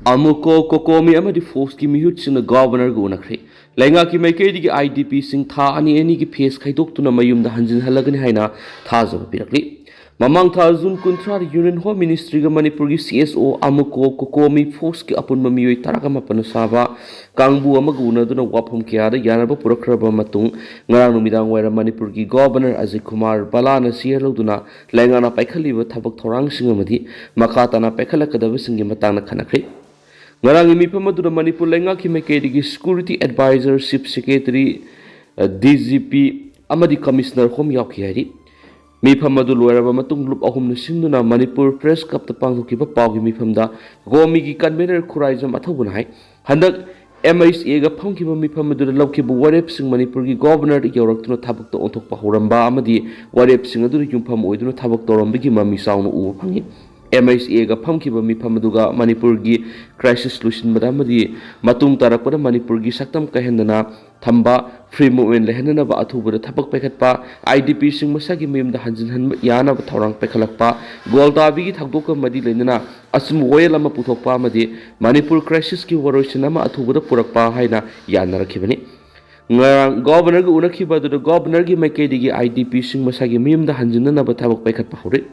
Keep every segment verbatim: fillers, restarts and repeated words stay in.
ꯑꯃꯨꯀꯣ ꯀꯣꯀꯣꯃꯤ ꯑꯃꯗꯤ ꯐꯣꯛꯁꯀꯤ ꯃꯤꯍꯨꯠꯁꯤꯡꯅ ꯒꯣꯕꯔꯅꯔꯒ ꯎꯅꯈ꯭ꯔꯦ꯫ ꯂꯩꯉꯥꯛꯀꯤ ꯃꯥꯏꯀꯩꯗꯒꯤ ꯑꯥꯏ ꯗꯤ ꯄꯤꯁꯤꯡ ꯊꯥ ꯑꯅꯤ ꯑꯅꯤꯒꯤ ꯐꯦꯁ ꯈꯥꯏꯗꯣꯛꯇꯨꯅ ꯃꯌꯨꯝꯗ ꯍꯟꯖꯤꯟꯍꯜꯂꯒꯅꯤ ꯍꯥꯏꯅ ꯊꯥꯖꯕ ꯄꯤꯔꯛꯂꯤ꯫ ꯃꯃꯥꯡ ꯊꯥ ꯖꯨꯟ ꯀꯨꯟꯊ꯭ꯔꯥꯗ ꯌꯨꯅꯤꯌꯟ ꯍꯣꯝ ꯃꯤꯅꯤꯁꯇ꯭ꯔꯤꯒ ꯃꯅꯤꯄꯨꯔꯒꯤ ꯁꯤ ꯑꯦꯁ ꯑꯣ ꯑꯃꯨꯀꯣ ꯀꯣꯀꯣꯃꯤ ꯐꯣꯛꯁꯀꯤ ꯑꯄꯨꯟꯕ ꯃꯤꯑꯣꯏ ꯇꯔꯥꯒ ꯃꯥꯄꯟꯅ ꯁꯥꯕ ꯀꯥꯡꯕꯨ ꯑꯃꯒ ꯎꯅꯗꯨꯅ ꯋꯥꯐꯝ ꯀꯌꯥꯗ ꯌꯥꯅꯕ ꯄꯨꯔꯛꯈ꯭ꯔꯕ ꯃꯇꯨꯡ, ꯉꯔꯥꯡ ꯅꯨꯃꯤꯗꯥꯡ ꯋꯥꯏꯔꯝ ꯃꯅꯤꯄꯨꯔꯒꯤ ꯒꯣꯕꯔꯅꯔ ꯑꯖꯤꯠ ꯀꯨꯃꯥꯔ ꯕꯂꯥꯅ ꯁꯤꯌꯔ ꯂꯧꯗꯨꯅ ꯂꯩꯉꯥꯛꯅ ꯄꯥꯏꯈꯠꯂꯤꯕ ꯊꯕꯛ ꯊꯧꯔꯥꯡꯁꯤꯡ ꯑꯃꯗꯤ ꯃꯈꯥ ꯇꯥꯅ ꯄꯥꯏꯈꯠꯂꯛꯀꯗꯕꯁꯤꯡꯒꯤ ꯃꯇꯥꯡꯗ ꯈꯟꯅꯈ꯭ꯔꯦ꯫ ꯉꯔꯥꯡꯒꯤ ꯃꯤꯐꯝ ꯑꯗꯨꯗ ꯃꯅꯤꯄꯨꯔ ꯂꯩꯉꯥꯛꯀꯤ ꯃꯥꯏꯀꯩꯗꯒꯤ security adviser, chief secretary, D G P ꯑꯃꯗꯤ ꯀꯃꯤꯁꯅꯔ ꯍꯣꯝ ꯌꯥꯎꯈꯤ ꯍꯥꯏꯔꯤ꯫ ꯃꯤꯐꯝ ꯑꯗꯨ ꯂꯣꯏꯔꯕ ꯃꯇꯨꯡ ꯂꯨꯞ ꯑꯍꯨꯝꯅ ꯁꯤꯟꯗꯨꯅ ꯃꯅꯤꯄꯨꯔ ꯄ꯭ꯔꯦꯁ ꯀ꯭ꯂꯕꯇ ꯄꯥꯡꯊꯣꯛꯈꯤꯕ ꯄꯥꯎꯒꯤ ꯃꯤꯐꯝꯗ ꯀꯣꯃꯤꯒꯤ ꯀꯟꯚꯦꯅꯔ ꯈꯨꯔꯥꯏꯖꯝ ꯑꯊꯧꯕꯅ ꯍꯥꯏ, ꯍꯟꯗꯛ ꯑꯦꯝ ꯑꯩꯆ ꯑꯦꯒ ꯐꯝꯈꯤꯕ ꯃꯤꯐꯝ ꯑꯗꯨꯗ ꯂꯧꯈꯤꯕ ꯋꯥꯔꯦꯞꯁꯤꯡ ꯃꯅꯤꯄꯨꯔꯒꯤ ꯒꯣꯕꯔꯅꯔꯗ ꯌꯧꯔꯛꯇꯨꯅ ꯊꯕꯛꯇ ꯑꯣꯟꯊꯣꯛꯄ ꯍꯧꯔꯝꯕ ꯑꯃꯗꯤ ꯋꯥꯔꯦꯞꯁꯤꯡ ꯑꯗꯨꯗ ꯌꯨꯝꯐꯝ ꯑꯣꯏꯗꯨꯅ ꯊꯕꯛ ꯇꯧꯔꯝꯕꯒꯤ ꯃꯃꯤ ꯆꯥꯎꯅ ꯎꯕ ꯐꯪꯉꯤ꯫ ꯑꯦꯝ ꯑꯩꯆ ꯑꯦꯒ ꯐꯝꯈꯤꯕ ꯃꯤꯐꯝ ꯑꯗꯨꯒ ꯃꯅꯤꯄꯨꯔꯒꯤ ꯀ꯭ꯔꯥꯏꯁꯤꯁ ꯂꯣꯏꯁꯤꯟꯕꯗ ꯑꯃꯗꯤ ꯃꯇꯨꯡ ꯇꯥꯔꯛꯄꯗ ꯃꯅꯤꯄꯨꯔꯒꯤ ꯁꯛꯇꯝ ꯀꯥꯏꯍꯟꯗꯅ ꯊꯝꯕ, ꯐ꯭ꯔꯤ ꯃꯨꯚꯃꯦꯟ ꯂꯩꯍꯟꯅꯅꯕ ꯑꯊꯨꯕꯗ ꯊꯕꯛ ꯄꯥꯏꯈꯠꯄ, ꯑꯥꯏ ꯗꯤ ꯄꯤꯁꯤꯡ ꯃꯁꯥꯒꯤ ꯃꯌꯨꯝꯗ ꯍꯟꯖꯤꯟꯍꯟꯕ ꯌꯥꯅꯕ ꯊꯧꯔꯥꯡ ꯄꯥꯏꯈꯠꯂꯛꯄ, ꯒ꯭ꯋꯥꯜꯗꯥꯕꯤꯒꯤ ꯊꯧꯗꯣꯛꯀ ꯃꯔꯤ ꯂꯩꯅꯅ ꯑꯆꯨꯝꯕ ꯋꯥꯌꯦꯜ ꯑꯃ ꯄꯨꯊꯣꯛꯄ ꯑꯃꯗꯤ ꯃꯅꯤꯄꯨꯔ ꯀ꯭ꯔꯥꯏꯁꯤꯁꯀꯤ ꯋꯥꯔꯣꯏꯁꯤꯟ ꯑꯃ ꯑꯊꯨꯕꯗ ꯄꯨꯔꯛꯄ ꯍꯥꯏꯅ ꯌꯥꯅꯔꯛꯈꯤꯕꯅꯤ꯫ ꯉꯔꯥꯡ ꯒꯣꯕꯔꯅꯔꯒ ꯎꯅꯈꯤꯕ ꯑꯗꯨꯗ ꯒꯣꯕꯔꯅꯔꯒꯤ ꯃꯥꯏꯀꯩꯗꯒꯤ ꯑꯥꯏ ꯗꯤ ꯄꯤꯁꯤꯡ ꯃꯁꯥꯒꯤ ꯃꯌꯨꯝꯗ ꯍꯟꯖꯤꯟꯅꯅꯕ ꯊꯕꯛ ꯄꯥꯏꯈꯠꯄ ꯍꯧꯔꯦ꯫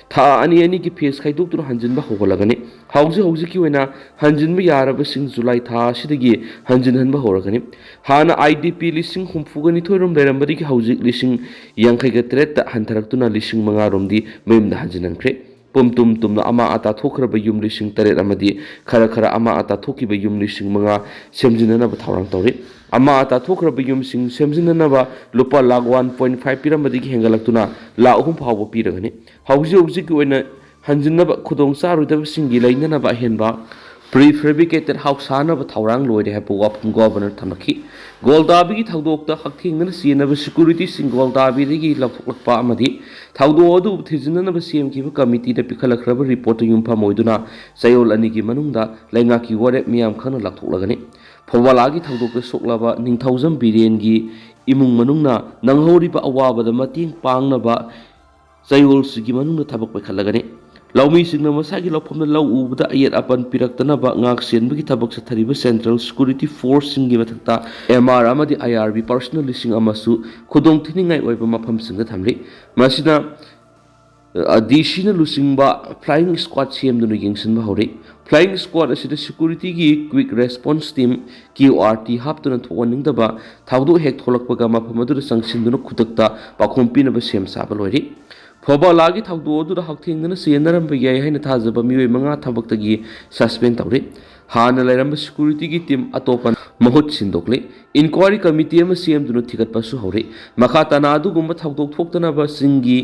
ꯊꯥ ꯑꯅꯤ ꯑꯅꯤꯒꯤ ꯐꯦꯁ ꯈꯥꯏꯗꯣꯛꯇꯨꯅ ꯍꯟꯖꯤꯟꯕ ꯍꯧꯒꯠꯂꯒꯅꯤ꯫ ꯍꯧꯖꯤꯛ ꯍꯧꯖꯤꯛꯀꯤ ꯑꯣꯏꯅ ꯍꯟꯖꯤꯟꯕ ꯌꯥꯔꯕꯁꯤꯡ ꯖꯨꯂꯥꯏ ꯊꯥ ꯑꯁꯤꯗꯒꯤ ꯍꯟꯖꯤꯟꯍꯟꯕ ꯍꯧꯔꯒꯅꯤ꯫ ꯍꯥꯟꯅ ꯑꯥꯏ ꯗꯤ ꯄꯤ ꯂꯤꯁꯤꯡ ꯍꯨꯝꯐꯨꯒ ꯅꯤꯊꯣꯏ ꯔꯣꯝ ꯂꯩꯔꯝꯕꯗꯒꯤ ꯍꯧꯖꯤꯛ ꯂꯤꯁꯤꯡ ꯌꯥꯡꯈꯩꯒ ꯇꯔꯦꯠꯇ ꯍꯟꯊꯔꯛꯇꯨꯅ ꯂꯤꯁꯤꯡ ꯃꯉꯥ ꯔꯣꯝꯗꯤ ꯃꯌꯨꯝꯗ ꯍꯟꯖꯤꯟꯍꯟꯈ꯭ꯔꯦ꯫ ꯄꯨꯝ ꯇꯨꯝ ꯇꯨꯝꯅ ꯑꯃꯥ ꯑꯇꯥ ꯊꯣꯛꯈ꯭ꯔꯕ ꯌꯨꯝ ꯂꯤꯁꯤꯡ ꯇꯔꯦꯠ ꯑꯃꯗꯤ ꯈꯔ ꯈꯔ ꯑꯃꯥ ꯑꯇꯥ ꯊꯣꯛꯈꯤꯕ ꯌꯨꯝ ꯂꯤꯁꯤꯡ ꯃꯉꯥ ꯁꯦꯝꯖꯤꯟꯅꯅꯕ ꯊꯧꯔꯥꯡ ꯇꯧꯔꯤ꯫ ꯑꯃꯥ ꯑꯇꯥ ꯊꯣꯛꯈ꯭ꯔꯕ ꯌꯨꯝꯁꯤꯡ ꯁꯦꯝꯖꯤꯟꯅꯅꯕ ꯂꯨꯄꯥ ꯂꯥꯈ ꯋꯥꯟ ꯄꯣꯏꯟ ꯐꯥꯏꯚ ꯄꯤꯔꯝꯕꯗꯒꯤ ꯍꯦꯟꯒꯠꯂꯛꯇꯨꯅ ꯂꯥꯈ ꯑꯍꯨꯝ ꯐꯥꯎꯕ ꯄꯤꯔꯒꯅꯤ꯫ ꯍꯧꯖꯤꯛ ꯍꯧꯖꯤꯛꯀꯤ ꯑꯣꯏꯅ ꯍꯟꯖꯤꯟꯅꯕ ꯈꯨꯗꯣꯡ ꯆꯥꯔꯣꯏꯗꯕꯁꯤꯡꯒꯤ ꯂꯩꯅꯅꯕ ꯑꯍꯦꯟꯕ ꯄ꯭ꯔꯤ ꯐꯦꯕ꯭ꯔꯤꯀꯦꯇꯦꯠ ꯍꯥꯎꯁ ꯁꯥꯅꯕ ꯊꯧꯔꯥꯡ ꯂꯣꯏꯔꯦ ꯍꯥꯏꯕ ꯋꯥꯐꯝ ꯒꯣꯕꯔꯅꯔ ꯊꯝꯂꯛꯈꯤ꯫ ꯒꯣꯜꯗꯥꯕꯤꯒꯤ ꯊꯧꯗꯣꯛꯇ ꯍꯛꯊꯦꯡꯅꯅ ꯆꯦꯟꯅꯕ ꯁꯦꯀ꯭ꯌꯨꯔꯤꯇꯤꯁꯤꯡ ꯒꯣꯜꯗꯥꯕꯤꯗꯒꯤ ꯂꯧꯊꯣꯛꯂꯛꯄ ꯑꯃꯗꯤ ꯊꯧꯗꯣꯛ ꯑꯗꯨ ꯊꯤꯖꯤꯟꯅꯅꯕ ꯁꯦꯝꯈꯤꯕ ꯀꯃꯤꯇꯤꯗ ꯄꯤꯈꯠꯂꯛꯈ꯭ꯔꯕ ꯔꯤꯄꯣꯔꯠꯇ ꯌꯨꯝꯐꯝ ꯑꯣꯏꯗꯨꯅ ꯆꯌꯣꯜ ꯑꯅꯤꯒꯤ ꯃꯅꯨꯡꯗ ꯂꯩꯉꯥꯛꯀꯤ ꯋꯥꯔꯦꯞ ꯃꯤꯌꯥꯝ ꯈꯪꯅ ꯂꯥꯎꯊꯣꯛꯂꯒꯅꯤ꯫ ꯐꯣꯕꯥꯂꯥꯒꯤ ꯊꯧꯗꯣꯛꯇ ꯁꯣꯛꯂꯕ ꯅꯤꯡꯊꯧꯖꯝ ꯕꯤꯔꯦꯟꯒꯤ ꯏꯃꯨꯡ ꯃꯅꯨꯡꯅ ꯅꯪꯍꯧꯔꯤꯕ ꯑꯋꯥꯕꯗ ꯃꯇꯦꯡ ꯄꯥꯡꯅꯕ ꯆꯌꯣꯜꯁꯤꯒꯤ ꯃꯅꯨꯡꯗ ꯊꯕꯛ ꯄꯥꯏꯈꯠꯂꯒꯅꯤ꯫ ꯂꯧꯃꯤꯁꯤꯡꯅ ꯃꯁꯥꯒꯤ ꯂꯧꯐꯝꯗ ꯂꯧ ꯎꯕꯗ ꯑꯌꯦꯠ ꯑꯄꯟ ꯄꯤꯔꯛꯇꯅꯕ ꯉꯥꯛ ꯁꯦꯟꯕꯒꯤ ꯊꯕꯛ ꯆꯠꯊꯔꯤꯕ Central Security Forceꯁꯤꯡꯒꯤ ꯃꯊꯛꯇ M R ꯑꯃꯗꯤ I R B personnel ꯂꯤꯁꯤꯡ ꯑꯃꯁꯨ ꯈꯨꯗꯣꯡ ꯊꯤꯅꯤꯡꯉꯥꯏ ꯑꯣꯏꯕ ꯃꯐꯝꯁꯤꯡꯗ ꯊꯝꯂꯤ꯫ ꯃꯁꯤꯅ, ꯑ, D Cꯅ ꯂꯨꯆꯤꯡꯕ flying squad ꯁꯦꯝꯗꯨꯅ ꯌꯦꯡꯁꯤꯟꯕ ꯍꯧꯔꯤ꯫ Flying squad ꯑꯁꯤꯗ securityꯒꯤ quick response team, Q R T, ꯍꯥꯞꯇꯨꯅ ꯊꯣꯛꯍꯟꯅꯤꯡꯗꯕ ꯊꯧꯗꯣꯛ ꯍꯦꯛ ꯊꯣꯛꯂꯛꯄꯒ ꯃꯐꯝ ꯑꯗꯨꯗ ꯆꯪꯁꯤꯟꯗꯨꯅ ꯈꯨꯗꯛꯇ ꯄꯥꯎꯈꯨꯝ ꯄꯤꯅꯕ ꯁꯦꯝ ꯁꯥꯕ ꯂꯣꯏꯔꯤ꯫ ꯐꯣꯕꯥꯂꯥꯒꯤ ꯊꯧꯗꯣꯛ ꯑꯗꯨꯗ ꯍꯛꯊꯦꯡꯅꯅ ꯆꯦꯟꯅꯔꯝꯕ ꯌꯥꯏ ꯍꯥꯏꯅ ꯊꯥꯖꯕ ꯃꯤꯑꯣꯏ ꯃꯉꯥ ꯊꯕꯛꯇꯒꯤ suspend ꯇꯧꯔꯤ꯫ ꯍꯥꯟꯅ ꯂꯩꯔꯝꯕ securityꯒꯤ team ꯑꯇꯣꯞꯄ ꯃꯍꯨꯠ ꯁꯤꯟꯗꯣꯛꯂꯤ꯫ Inquiry committee ꯑꯃ ꯁꯦꯝꯗꯨꯅ ꯊꯤꯒꯠꯄꯁꯨ ꯍꯧꯔꯤ꯫ ꯃꯈꯥ ꯇꯥꯅ ꯑꯗꯨꯒꯨꯝꯕ ꯊꯧꯗꯣꯛ ꯊꯣꯛꯇꯅꯕꯁꯤꯡꯒꯤ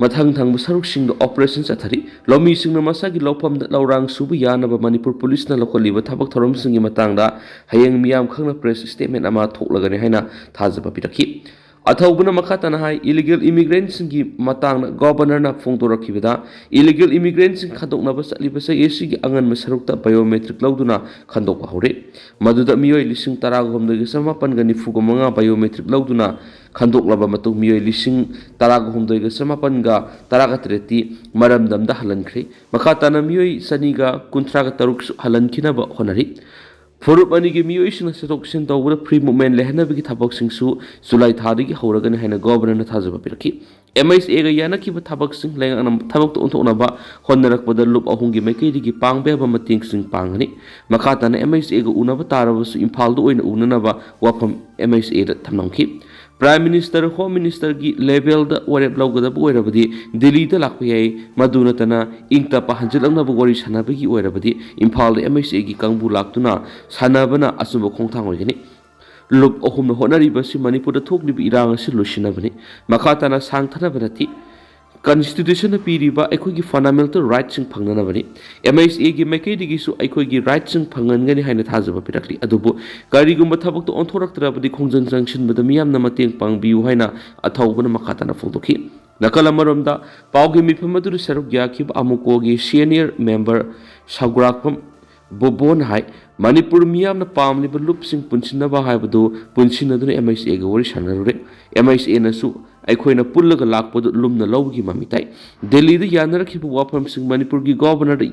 ꯃꯊꯪ ꯊꯪꯕ ꯁꯔꯨꯛꯁꯤꯡꯗ operation ꯆꯠꯊꯔꯤ꯫ ꯂꯧꯃꯤꯁꯤꯡꯅ ꯃꯁꯥꯒꯤ ꯂꯧꯐꯝꯗ ꯂꯧꯔꯥꯡ ꯁꯨꯕ ꯌꯥꯅꯕ ꯃꯅꯤꯄꯨꯔ ꯄꯨꯂꯤꯁꯅ ꯂꯧꯈꯠꯂꯤꯕ ꯊꯕꯛ ꯊꯧꯔꯝꯁꯤꯡꯒꯤ ꯃꯇꯥꯡꯗ ꯍꯌꯦꯡ ꯃꯤꯌꯥꯝ ꯈꯪꯅ press statement ꯑꯃ ꯊꯣꯛꯂꯒꯅꯤ ꯍꯥꯏꯅ ꯊꯥꯖꯕ ꯄꯤꯔꯛꯈꯤ꯫ ꯑꯊꯧꯕꯅ ꯃꯈꯥ ꯇꯥꯅ ꯍꯥꯏ, illegal immigrantꯁꯤꯡꯒꯤ ꯃꯇꯥꯡꯗ Governorꯅ ꯐꯣꯡꯗꯣꯔꯛꯈꯤꯕꯗ, illegal immigrantꯁꯤꯡ ꯈꯟꯗꯣꯛꯅꯕ ꯆꯠꯂꯤꯕ ꯆꯍꯤ ꯑꯁꯤꯒꯤ ꯑꯉꯟꯕ ꯁꯔꯨꯛꯇ biometric ꯂꯧꯗꯨꯅ ꯈꯟꯗꯣꯛꯄ ꯍꯧꯔꯦ꯫ ꯃꯗꯨꯗ ꯃꯤꯑꯣꯏ ꯂꯤꯁꯤꯡ ꯇꯔꯥꯒ ꯍꯨꯝꯗꯣꯏꯒ ꯆꯃꯥꯄꯟꯒ ꯅꯤꯐꯨꯒ ꯃꯉꯥ biometric ꯂꯧꯗꯨꯅ ꯈꯟꯗꯣꯛꯂꯕ ꯃꯇꯨꯡ, ꯃꯤꯑꯣꯏ ꯂꯤꯁꯤꯡ ꯇꯔꯥꯒ ꯍꯨꯝꯗꯣꯏꯒ ꯆꯃꯥꯄꯟꯒ ꯇꯔꯥꯒ ꯇꯔꯦꯠꯇꯤ ꯃꯔꯝꯗꯝꯗ ꯍꯜꯍꯟꯈ꯭ꯔꯦ꯫ ꯃꯈꯥ ꯇꯥꯅ ꯃꯤꯑꯣꯏ ꯆꯅꯤꯒ ꯀꯨꯟꯊ꯭ꯔꯥꯒ ꯇꯔꯨꯛꯁꯨ ꯍꯜꯍꯟꯈꯤꯅꯕ ꯍꯣꯠꯅꯔꯤ꯫ ꯐꯨꯔꯨꯞ ꯑꯅꯤꯒꯤ ꯃꯤꯑꯣꯏꯁꯤꯡꯅ ꯆꯠꯊꯣꯛ ꯆꯠꯁꯤꯟ ꯇꯧꯕꯗ free movement ꯂꯩꯍꯟꯅꯕꯒꯤ ꯊꯕꯛꯁꯤꯡꯁꯨ ꯖꯨꯂꯥꯏ ꯊꯥꯗꯒꯤ ꯍꯧꯔꯒꯅꯤ ꯍꯥꯏꯅ Governorꯅ ꯊꯥꯖꯕ ꯄꯤꯔꯛꯈꯤ꯫ M H Aꯒ ꯌꯥꯅꯈꯤꯕ ꯊꯕꯛꯁꯤꯡ ꯂꯩꯉꯥꯛꯅ ꯊꯕꯛꯇ ꯑꯣꯟꯊꯣꯛꯅꯕ ꯍꯣꯠꯅꯔꯛꯄꯗ ꯂꯨꯞ ꯑꯍꯨꯝꯒꯤ ꯃꯥꯏꯀꯩꯗꯒꯤ ꯄꯥꯡꯕ ꯌꯥꯕ ꯃꯇꯦꯡꯁꯤꯡ ꯄꯥꯡꯒꯅꯤ꯫ ꯃꯈꯥ ꯇꯥꯅ M H Aꯒ ꯎꯅꯕ ꯇꯥꯔꯕꯁꯨ ꯏꯝꯐꯥꯜꯗ ꯑꯣꯏꯅ ꯎꯅꯅꯕ ꯋꯥꯐꯝ M H Aꯗ ꯊꯝꯂꯝꯈꯤ꯫ Prime Minister, Home Ministerꯒꯤ levelꯗ ꯋꯥꯔꯦꯞ ꯂꯧꯒꯗꯕ ꯑꯣꯏꯔꯕꯗꯤ ꯗꯤꯜꯂꯤꯗ ꯂꯥꯛꯄ ꯌꯥꯏ꯫ ꯃꯗꯨ ꯅꯠꯇꯅ ꯏꯪ ꯇꯞꯄ ꯍꯟꯖꯤꯜꯂꯛꯅꯕ ꯋꯥꯔꯤ ꯁꯥꯟꯅꯕꯒꯤ ꯑꯣꯏꯔꯕꯗꯤ ꯏꯝꯐꯥꯜꯗ M H Aꯒꯤ ꯀꯥꯡꯕꯨ ꯂꯥꯛꯇꯨꯅ ꯁꯥꯟꯅꯕꯅ ꯑꯆꯨꯝꯕ ꯈꯣꯡꯊꯥꯡ ꯑꯣꯏꯒꯅꯤ꯫ ꯂꯨꯞ ꯑꯍꯨꯝꯅ ꯍꯣꯠꯅꯔꯤꯕ ꯑꯁꯤ ꯃꯅꯤꯄꯨꯔꯗ ꯊꯣꯛꯂꯤꯕ ꯏꯔꯥꯡ ꯑꯁꯤ ꯂꯣꯏꯁꯤꯟꯅꯕꯅꯤ꯫ ꯃꯈꯥ ꯇꯥꯅ ꯁꯥꯡꯊꯅꯕ ꯅꯠꯇꯦ꯫ Constitutionꯅ ꯄꯤꯔꯤꯕ ꯑꯩꯈꯣꯏꯒꯤ fundamental rightꯁꯤꯡ ꯐꯪꯅꯅꯕꯅꯤ꯫ M H Aꯒꯤ ꯃꯥꯏꯀꯩꯗꯒꯤꯁꯨ ꯑꯩꯈꯣꯏꯒꯤ rightꯁꯤꯡ ꯐꯪꯍꯟꯒꯅꯤ ꯍꯥꯏꯅ ꯊꯥꯖꯕ ꯄꯤꯔꯛꯂꯤ꯫ ꯑꯗꯨꯕꯨ ꯀꯔꯤꯒꯨꯝꯕ ꯊꯕꯛꯇ ꯑꯣꯟꯊꯣꯔꯛꯇ꯭ꯔꯕꯗꯤ ꯈꯣꯡꯖꯪ ꯆꯪꯁꯤꯟꯕꯗ ꯃꯤꯌꯥꯝꯅ ꯃꯇꯦꯡ ꯄꯥꯡꯕꯤꯌꯨ ꯍꯥꯏꯅ ꯑꯊꯧꯕꯅ ꯃꯈꯥ ꯇꯥꯅ ꯐꯣꯡꯗꯣꯛꯈꯤ꯫ ꯅꯥꯀꯜ ꯑꯃꯔꯣꯝꯗ ꯄꯥꯎꯒꯤ ꯃꯤꯐꯝ ꯑꯗꯨꯗ ꯁꯔꯨꯛ ꯌꯥꯈꯤꯕ ꯑꯃꯨꯀꯣꯒꯤ senior member ꯁꯧꯒ꯭ꯔꯥꯛꯄꯝ ꯕꯣꯕꯣꯅ ꯍꯥꯏ, ꯃꯅꯤꯄꯨꯔ ꯃꯤꯌꯥꯝꯅ ꯄꯥꯝꯂꯤꯕ ꯂꯨꯞꯁꯤꯡ ꯄꯨꯟꯁꯤꯟꯅꯕ ꯍꯥꯏꯕꯗꯨ ꯄꯨꯟꯁꯤꯟꯅꯗꯨꯅ M H Aꯒ ꯋꯥꯔꯤ ꯁꯥꯟꯅꯔꯨꯔꯦ꯫ M H Aꯅꯁꯨ ꯑꯩꯈꯣꯏꯅ ꯄꯨꯜꯂꯒ ꯂꯥꯛꯄꯗꯨ ꯂꯨꯝꯅ ꯂꯧꯕꯒꯤ ꯃꯃꯤ ꯇꯥꯏ꯫ ꯗꯦꯜꯂꯤꯗ ꯌꯥꯅꯔꯛꯈꯤꯕ ꯋꯥꯐꯝꯁꯤꯡ ꯃꯅꯤꯄꯨꯔꯒꯤ ꯒꯣꯚꯔꯅꯔꯗ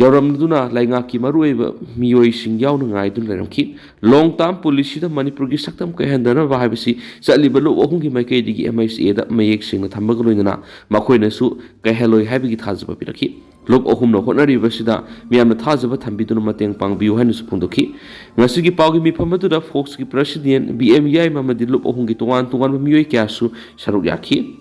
ꯌꯧꯔꯝꯗꯨꯅ ꯂꯩꯉꯥꯛꯀꯤ ꯃꯔꯨꯑꯣꯏꯕ ꯃꯤꯑꯣꯏꯁꯤꯡ ꯌꯥꯎꯅ ꯉꯥꯏꯗꯨꯅ ꯂꯩꯔꯝꯈꯤ꯫ ꯂꯣꯡ ꯇꯥꯔꯝ ꯄꯣꯂꯤꯁꯤꯗ ꯃꯅꯤꯄꯨꯔꯒꯤ ꯁꯛꯇꯝ ꯀꯥꯏꯍꯟꯗꯅꯕ ꯍꯥꯏꯕꯁꯤ ꯆꯠꯂꯤꯕ ꯂꯨꯞ ꯑꯍꯨꯝꯒꯤ ꯃꯥꯏꯀꯩꯗꯒꯤ ꯑꯦꯝ ꯑꯩꯆ ꯑꯦꯗ ꯃꯌꯦꯛ ꯁꯦꯡꯅ ꯊꯝꯕꯒ ꯂꯣꯏꯅꯅ ꯃꯈꯣꯏꯅꯁꯨ ꯀꯥꯏꯍꯜꯂꯣꯏ ꯍꯥꯏꯕꯒꯤ ꯊꯥꯖꯕ ꯄꯤꯔꯛꯈꯤ꯫ ꯂꯨꯞ ꯑꯍꯨꯝꯅ ꯍꯣꯠꯅꯔꯤꯕꯁꯤꯗ ꯃꯤꯌꯥꯝꯅ ꯊꯥꯖꯕ ꯊꯝꯕꯤꯗꯨꯅ ꯃꯇꯦꯡ ꯄꯥꯡꯕꯤꯌꯨ ꯍꯥꯏꯅꯁꯨ ꯐꯣꯡꯗꯣꯛꯈꯤ꯫ ꯉꯁꯤꯒꯤ ꯄꯥꯎꯒꯤ ꯃꯤꯐꯝ ꯑꯗꯨꯗ ꯐꯣꯛꯁꯀꯤ ꯄ꯭ꯔꯦꯁꯤꯗꯦꯟ, ꯕꯤ ꯑꯦꯝ ꯌꯥꯏꯃ ꯑꯃꯗꯤ ꯂꯨꯞ ꯑꯍꯨꯝꯒꯤ ꯇꯣꯉꯥꯟ ꯇꯣꯉꯥꯟꯕ ꯃꯤꯑꯣꯏ ꯀꯌꯥꯁꯨ ꯁꯔꯨꯛ ꯌꯥꯈꯤ꯫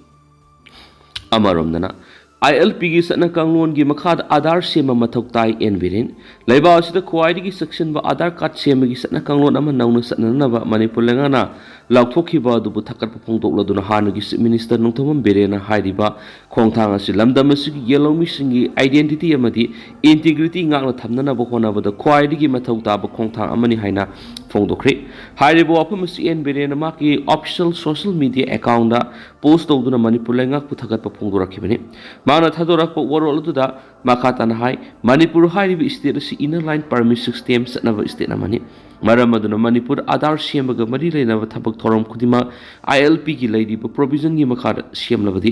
ꯑꯃꯔꯣꯝꯗꯅ, ꯑꯥꯏ ꯑꯦꯜ ꯄꯤꯒꯤ ꯆꯠꯅ ꯀꯥꯡꯂꯣꯟꯒꯤ ꯃꯈꯥꯗ ꯑꯥꯙꯥꯔ ꯁꯦꯝꯕ ꯃꯊꯧ ꯇꯥꯏ, ꯑꯦꯟ ꯕꯤꯔꯦꯟ꯫ ꯂꯩꯕꯥꯛ ꯑꯁꯤꯗ ꯈ꯭ꯋꯥꯏꯗꯒꯤ ꯆꯦꯛꯁꯤꯟꯕ ꯑꯥꯙꯥꯔ ꯀꯥꯔꯗ ꯁꯦꯝꯕꯒꯤ ꯆꯠꯅ ꯀꯥꯡꯂꯣꯟ ꯑꯃ ꯅꯧꯅ ꯆꯠꯅꯅꯕ ꯃꯅꯤꯄꯨꯔ ꯂꯩꯉꯥꯛꯅ ꯂꯥꯎꯊꯣꯛꯈꯤꯕ ꯑꯗꯨꯕꯨ ꯊꯥꯒꯠꯄ ꯐꯣꯡꯗꯣꯛꯂꯗꯨꯅ ꯍꯥꯟꯅꯒꯤ ꯆꯤꯐ ꯃꯤꯅꯤꯁꯇꯔ ꯅꯣꯡꯊꯣꯝꯕꯝ ꯕꯤꯔꯦꯟꯅ ꯍꯥꯏꯔꯤꯕ ꯈꯣꯡꯊꯥꯡ ꯑꯁꯤ ꯂꯝꯗꯝ ꯑꯁꯤꯒꯤ ꯌꯦꯜꯍꯧꯃꯤꯁꯤꯡꯒꯤ identity ꯑꯃꯗꯤ integrity ꯉꯥꯛꯅ ꯊꯝꯅꯅꯕ ꯍꯣꯠꯅꯕꯗ ꯈ꯭ꯋꯥꯏꯗꯒꯤ ꯃꯊꯧ ꯇꯥꯕ ꯈꯣꯡꯊꯥꯡ ꯑꯃꯅꯤ ꯍꯥꯏꯅ ꯐꯣꯡꯗꯣꯛꯈ꯭ꯔꯦ꯫ ꯍꯥꯏꯔꯤꯕ ꯋꯥꯐꯝ ꯑꯁꯤ ꯑꯦꯟ ꯕꯤꯔꯦꯟꯅ ꯃꯍꯥꯛꯀꯤ official social media accountꯗ post ꯇꯧꯗꯨꯅ ꯃꯅꯤꯄꯨꯔ ꯂꯩꯉꯥꯛꯄꯨ ꯊꯥꯒꯠꯄ ꯐꯣꯡꯗꯣꯔꯛꯈꯤꯕꯅꯤ꯫ ꯃꯍꯥꯛꯅ ꯊꯥꯗꯣꯔꯛꯄ ꯋꯥꯔꯣꯜ ꯑꯗꯨꯗ ꯃꯈꯥ ꯇꯥꯅ ꯍꯥꯏ, ꯃꯅꯤꯄꯨꯔ ꯍꯥꯏꯔꯤꯕ state ꯑꯁꯤ inner line permit system ꯆꯠꯅꯕ state ꯑꯃꯅꯤ꯫ ꯃꯔꯝ ꯑꯗꯨꯅ ꯃꯅꯤꯄꯨꯔ ꯑꯥꯙꯥꯔ ꯁꯦꯝꯕꯒ ꯃꯔꯤ ꯂꯩꯅꯕ ꯊꯕꯛ ꯊꯧꯔꯝ ꯈꯨꯗꯤꯡꯃꯛ ꯑꯥꯏ ꯑꯦꯜ ꯄꯤꯒꯤ ꯂꯩꯔꯤꯕ provisionꯒꯤ ꯃꯈꯥꯗ ꯁꯦꯝꯂꯕꯗꯤ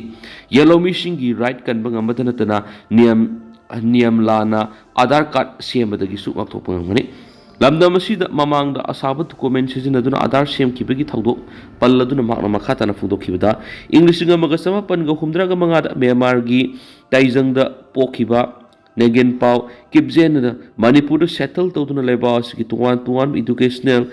ꯌꯦꯜꯍꯧꯃꯤꯁꯤꯡꯒꯤ right ꯀꯟꯕ ꯉꯝꯕꯇ ꯅꯠꯇꯅ ꯅꯤꯌꯝ, ꯅꯤꯌꯝ ꯂꯥꯟꯅ ꯑꯥꯙꯥꯔ ꯀꯥꯔꯗ ꯁꯦꯝꯕꯗꯒꯤꯁꯨ ꯉꯥꯛꯊꯣꯛꯄ ꯉꯝꯒꯅꯤ꯫ ꯂꯝꯗꯝ ꯑꯁꯤꯗ ꯃꯃꯥꯡꯗ ꯑꯁꯥꯕ document ꯁꯤꯖꯤꯟꯅꯗꯨꯅ ꯑꯥꯙꯥꯔ ꯁꯦꯝꯈꯤꯕꯒꯤ ꯊꯧꯗꯣꯛ ꯄꯜꯂꯗꯨꯅ ꯃꯍꯥꯛꯅ ꯃꯈꯥ ꯇꯥꯅ ꯐꯣꯡꯗꯣꯛꯈꯤꯕꯗ, ꯏꯪ ꯂꯤꯁꯤꯡ ꯑꯃꯒ ꯆꯃꯥꯄꯟꯒ ꯍꯨꯝꯗ꯭ꯔꯥꯒ ꯃꯉꯥꯗ ꯃ꯭ꯌꯥꯟꯃꯥꯔꯒꯤ ꯇꯥꯏꯖꯪꯗ ꯄꯣꯛꯈꯤꯕ ꯅꯦꯒꯦꯟ ꯄꯥꯎ ꯀꯤꯞꯖꯦꯟꯅ ꯃꯅꯤꯄꯨꯔꯗ settle ꯇꯧꯗꯨꯅ ꯂꯩꯕꯥꯛ ꯑꯁꯤꯒꯤ ꯇꯣꯉꯥꯟ ꯇꯣꯉꯥꯟꯕ educational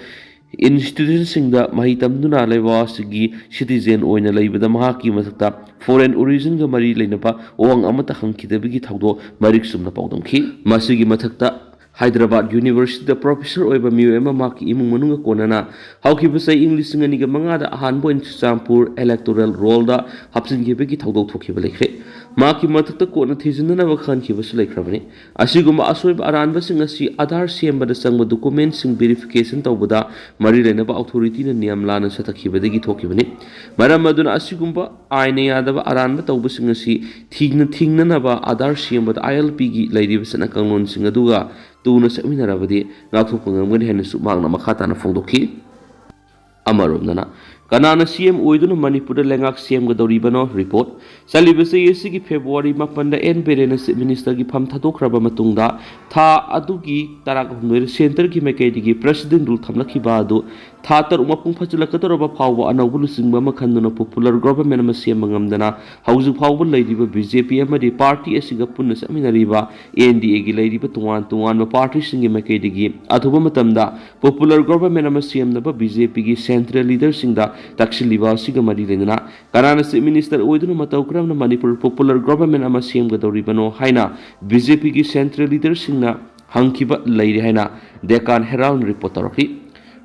institutionꯁꯤꯡꯗ ꯃꯍꯩ ꯇꯝꯗꯨꯅ ꯂꯩꯕꯥꯛ ꯑꯁꯤꯒꯤ citizen ꯑꯣꯏꯅ ꯂꯩꯕꯗ ꯃꯍꯥꯛꯀꯤ ꯃꯊꯛꯇ foreign originꯒ ꯃꯔꯤ ꯂꯩꯅꯕ ꯋꯥꯍꯪ ꯑꯃꯠꯇ ꯍꯪꯈꯤꯗꯕꯒꯤ ꯊꯧꯗꯣꯛ ꯃꯔꯤꯛ ꯆꯨꯝꯅ ꯄꯥꯎꯗꯝꯈꯤ꯫ ꯃꯁꯤꯒꯤ ꯃꯊꯛꯇ ꯍꯥꯏꯗ꯭ꯔꯕꯥꯗ ꯌꯨꯅꯤꯚꯔꯁꯤꯇꯤꯗ professor ꯑꯣꯏꯕ ꯃꯤꯑꯣꯏ ꯑꯃ ꯃꯍꯥꯛꯀꯤ ꯏꯃꯨꯡ ꯃꯅꯨꯡꯒ ꯀꯣꯟꯅꯅ ꯍꯧꯈꯤꯕ ꯆꯍꯤ ꯏꯪ ꯂꯤꯁꯤꯡ ꯑꯅꯤꯒ ꯃꯉꯥꯗ ꯑꯍꯥꯟꯕ ꯑꯣꯏꯅ ꯆꯨꯔꯆꯥꯟꯄꯨꯔ electoral rollꯗ ꯍꯥꯞꯆꯤꯟꯈꯤꯕꯒꯤ ꯊꯧꯗꯣꯛ ꯊꯣꯛꯈꯤꯕ ꯂꯩꯈ꯭ꯔꯦ꯫ ꯃꯍꯥꯛꯀꯤ ꯃꯊꯛꯇ ꯀꯣꯟꯅ ꯊꯤꯖꯤꯟꯅꯅꯕ ꯈꯟꯈꯤꯕꯁꯨ ꯂꯩꯈ꯭ꯔꯕꯅꯤ꯫ ꯑꯁꯤꯒꯨꯝꯕ ꯑꯁꯣꯏꯕ ꯑꯔꯥꯟꯕꯁꯤꯡ ꯑꯁꯤ ꯑꯥꯙꯥꯔ ꯁꯦꯝꯕꯗ ꯆꯪꯕ documentꯁꯤꯡ verification ꯇꯧꯕꯗ ꯃꯔꯤ ꯂꯩꯅꯕ authorityꯅ ꯅꯤꯌꯝ ꯂꯥꯟꯅ ꯆꯠꯊꯈꯤꯕꯗꯒꯤ ꯊꯣꯛꯈꯤꯕꯅꯤ꯫ ꯃꯔꯝ ꯑꯗꯨꯅ ꯑꯁꯤꯒꯨꯝꯕ ꯑꯥꯏꯟꯅ ꯌꯥꯗꯕ ꯑꯔꯥꯟꯕ ꯇꯧꯕꯁꯤꯡ ꯑꯁꯤ ꯊꯤꯡꯅ-, ꯊꯤꯡꯅꯅꯕ ꯑꯥꯙꯥꯔ ꯁꯦꯝꯕꯗ ꯑꯥꯏ ꯑꯦꯜ ꯄꯤꯒꯤ ꯂꯩꯔꯤꯕ ꯆꯠꯅ ꯀꯥꯡꯂꯣꯟꯁꯤꯡ ꯑꯗꯨꯒ ꯇꯨꯅ ꯆꯠꯃꯤꯟꯅꯔꯕꯗꯤ ꯉꯥꯛꯊꯣꯛꯄ ꯉꯝꯒꯅꯤ ꯍꯥꯏꯅꯁꯨ ꯃꯍꯥꯛꯅ ꯃꯈꯥ ꯇꯥꯅ ꯐꯣꯡꯗꯣꯛꯈꯤ꯫ ꯑꯃꯔꯣꯝꯗꯅ, ꯀꯅꯥꯅ ꯁꯤ ꯑꯦꯝ ꯑꯣꯏꯗꯨꯅ ꯃꯅꯤꯄꯨꯔꯗ ꯂꯩꯉꯥꯛ ꯁꯦꯝꯒꯗꯧꯔꯤꯕꯅꯣ? ꯔꯤꯄꯣꯔꯠ꯫ ꯆꯠꯂꯤꯕ ꯆꯍꯤ ꯑꯁꯤꯒꯤ ꯐꯦꯕ꯭ꯔꯨꯋꯥꯔꯤ ꯃꯥꯄꯟꯗ ꯑꯦꯟ ꯕꯤꯔꯦꯟꯅ ꯆꯤꯐ ꯃꯤꯅꯤꯁꯇꯔꯒꯤ ꯐꯝ ꯊꯥꯗꯣꯛꯈ꯭ꯔꯕ ꯃꯇꯨꯡꯗ ꯊꯥ ꯑꯗꯨꯒꯤ ꯇꯔꯥꯍꯨꯝꯗꯣꯏꯗ ꯁꯦꯟꯇꯔꯒꯤ ꯃꯥꯏꯀꯩꯗꯒꯤ ꯄ꯭ꯔꯦꯁꯤꯗꯦꯟ ꯔꯨꯜ ꯊꯝꯂꯛꯈꯤꯕ ꯑꯗꯨ ꯊꯥ ꯇꯔꯨꯛ ꯃꯄꯨꯡ ꯐꯥꯖꯤꯜꯂꯛꯀꯗꯧꯔꯕ ꯐꯥꯎꯕ ꯑꯅꯧꯕ ꯂꯨꯆꯤꯡꯕ ꯑꯃ ꯈꯟꯗꯨꯅ ꯄꯣꯄꯨꯂꯔ ꯒꯣꯚꯔꯟꯃꯦꯟ ꯑꯃ ꯁꯦꯝꯕ ꯉꯝꯗꯅ ꯍꯧꯖꯤꯛ ꯐꯥꯎꯕ ꯂꯩꯔꯤꯕ ꯕꯤ ꯖꯦ ꯄꯤ ꯑꯃꯗꯤ ꯄꯥꯔꯇꯤ ꯑꯁꯤꯒ ꯄꯨꯟꯅ ꯆꯠꯃꯤꯟꯅꯔꯤꯕ ꯑꯦꯟ ꯗꯤ ꯑꯦꯒꯤ ꯂꯩꯔꯤꯕ ꯇꯣꯉꯥꯟ ꯇꯣꯉꯥꯟꯕ ꯄꯥꯔꯇꯤꯁꯤꯡꯒꯤ ꯃꯥꯏꯀꯩꯗꯒꯤ ꯑꯊꯨꯕ ꯃꯇꯝꯗ ꯄꯣꯄꯨꯂꯔ ꯒꯣꯚꯔꯟꯃꯦꯟ ꯑꯃ ꯁꯦꯝꯅꯕ ꯕꯤ ꯖꯦ ꯄꯤꯒꯤ ꯁꯦꯟꯇ꯭ꯔꯦꯜ ꯂꯤꯗꯔꯁꯤꯡꯗ ꯇꯛꯁꯤꯜꯂꯤꯕ ꯑꯁꯤꯒ ꯃꯔꯤ ꯂꯩꯅꯅ ꯀꯅꯥꯅ ꯆꯤꯐ ꯃꯤꯅꯤꯁꯇꯔ ꯑꯣꯏꯗꯨꯅ ꯃꯇꯧ ꯀꯔꯝꯅ ꯃꯅꯤꯄꯨꯔ ꯄꯣꯄꯨꯂꯔ ꯒꯣꯚꯔꯟꯃꯦꯟ ꯑꯃ ꯁꯦꯝꯒꯗꯧꯔꯤꯕꯅꯣ ꯍꯥꯏꯅ ꯕꯤ ꯖꯦ ꯄꯤꯒꯤ ꯁꯦꯟꯇ꯭ꯔꯦꯜ ꯂꯤꯗꯔꯁꯤꯡꯅ ꯍꯪꯈꯤꯕ ꯂꯩꯔꯦ ꯍꯥꯏꯅ ꯗꯦꯀꯥꯟ ꯍꯦꯔꯥꯜꯅ ꯔꯤꯄꯣꯔꯠ ꯇꯧꯔꯛꯂꯤ꯫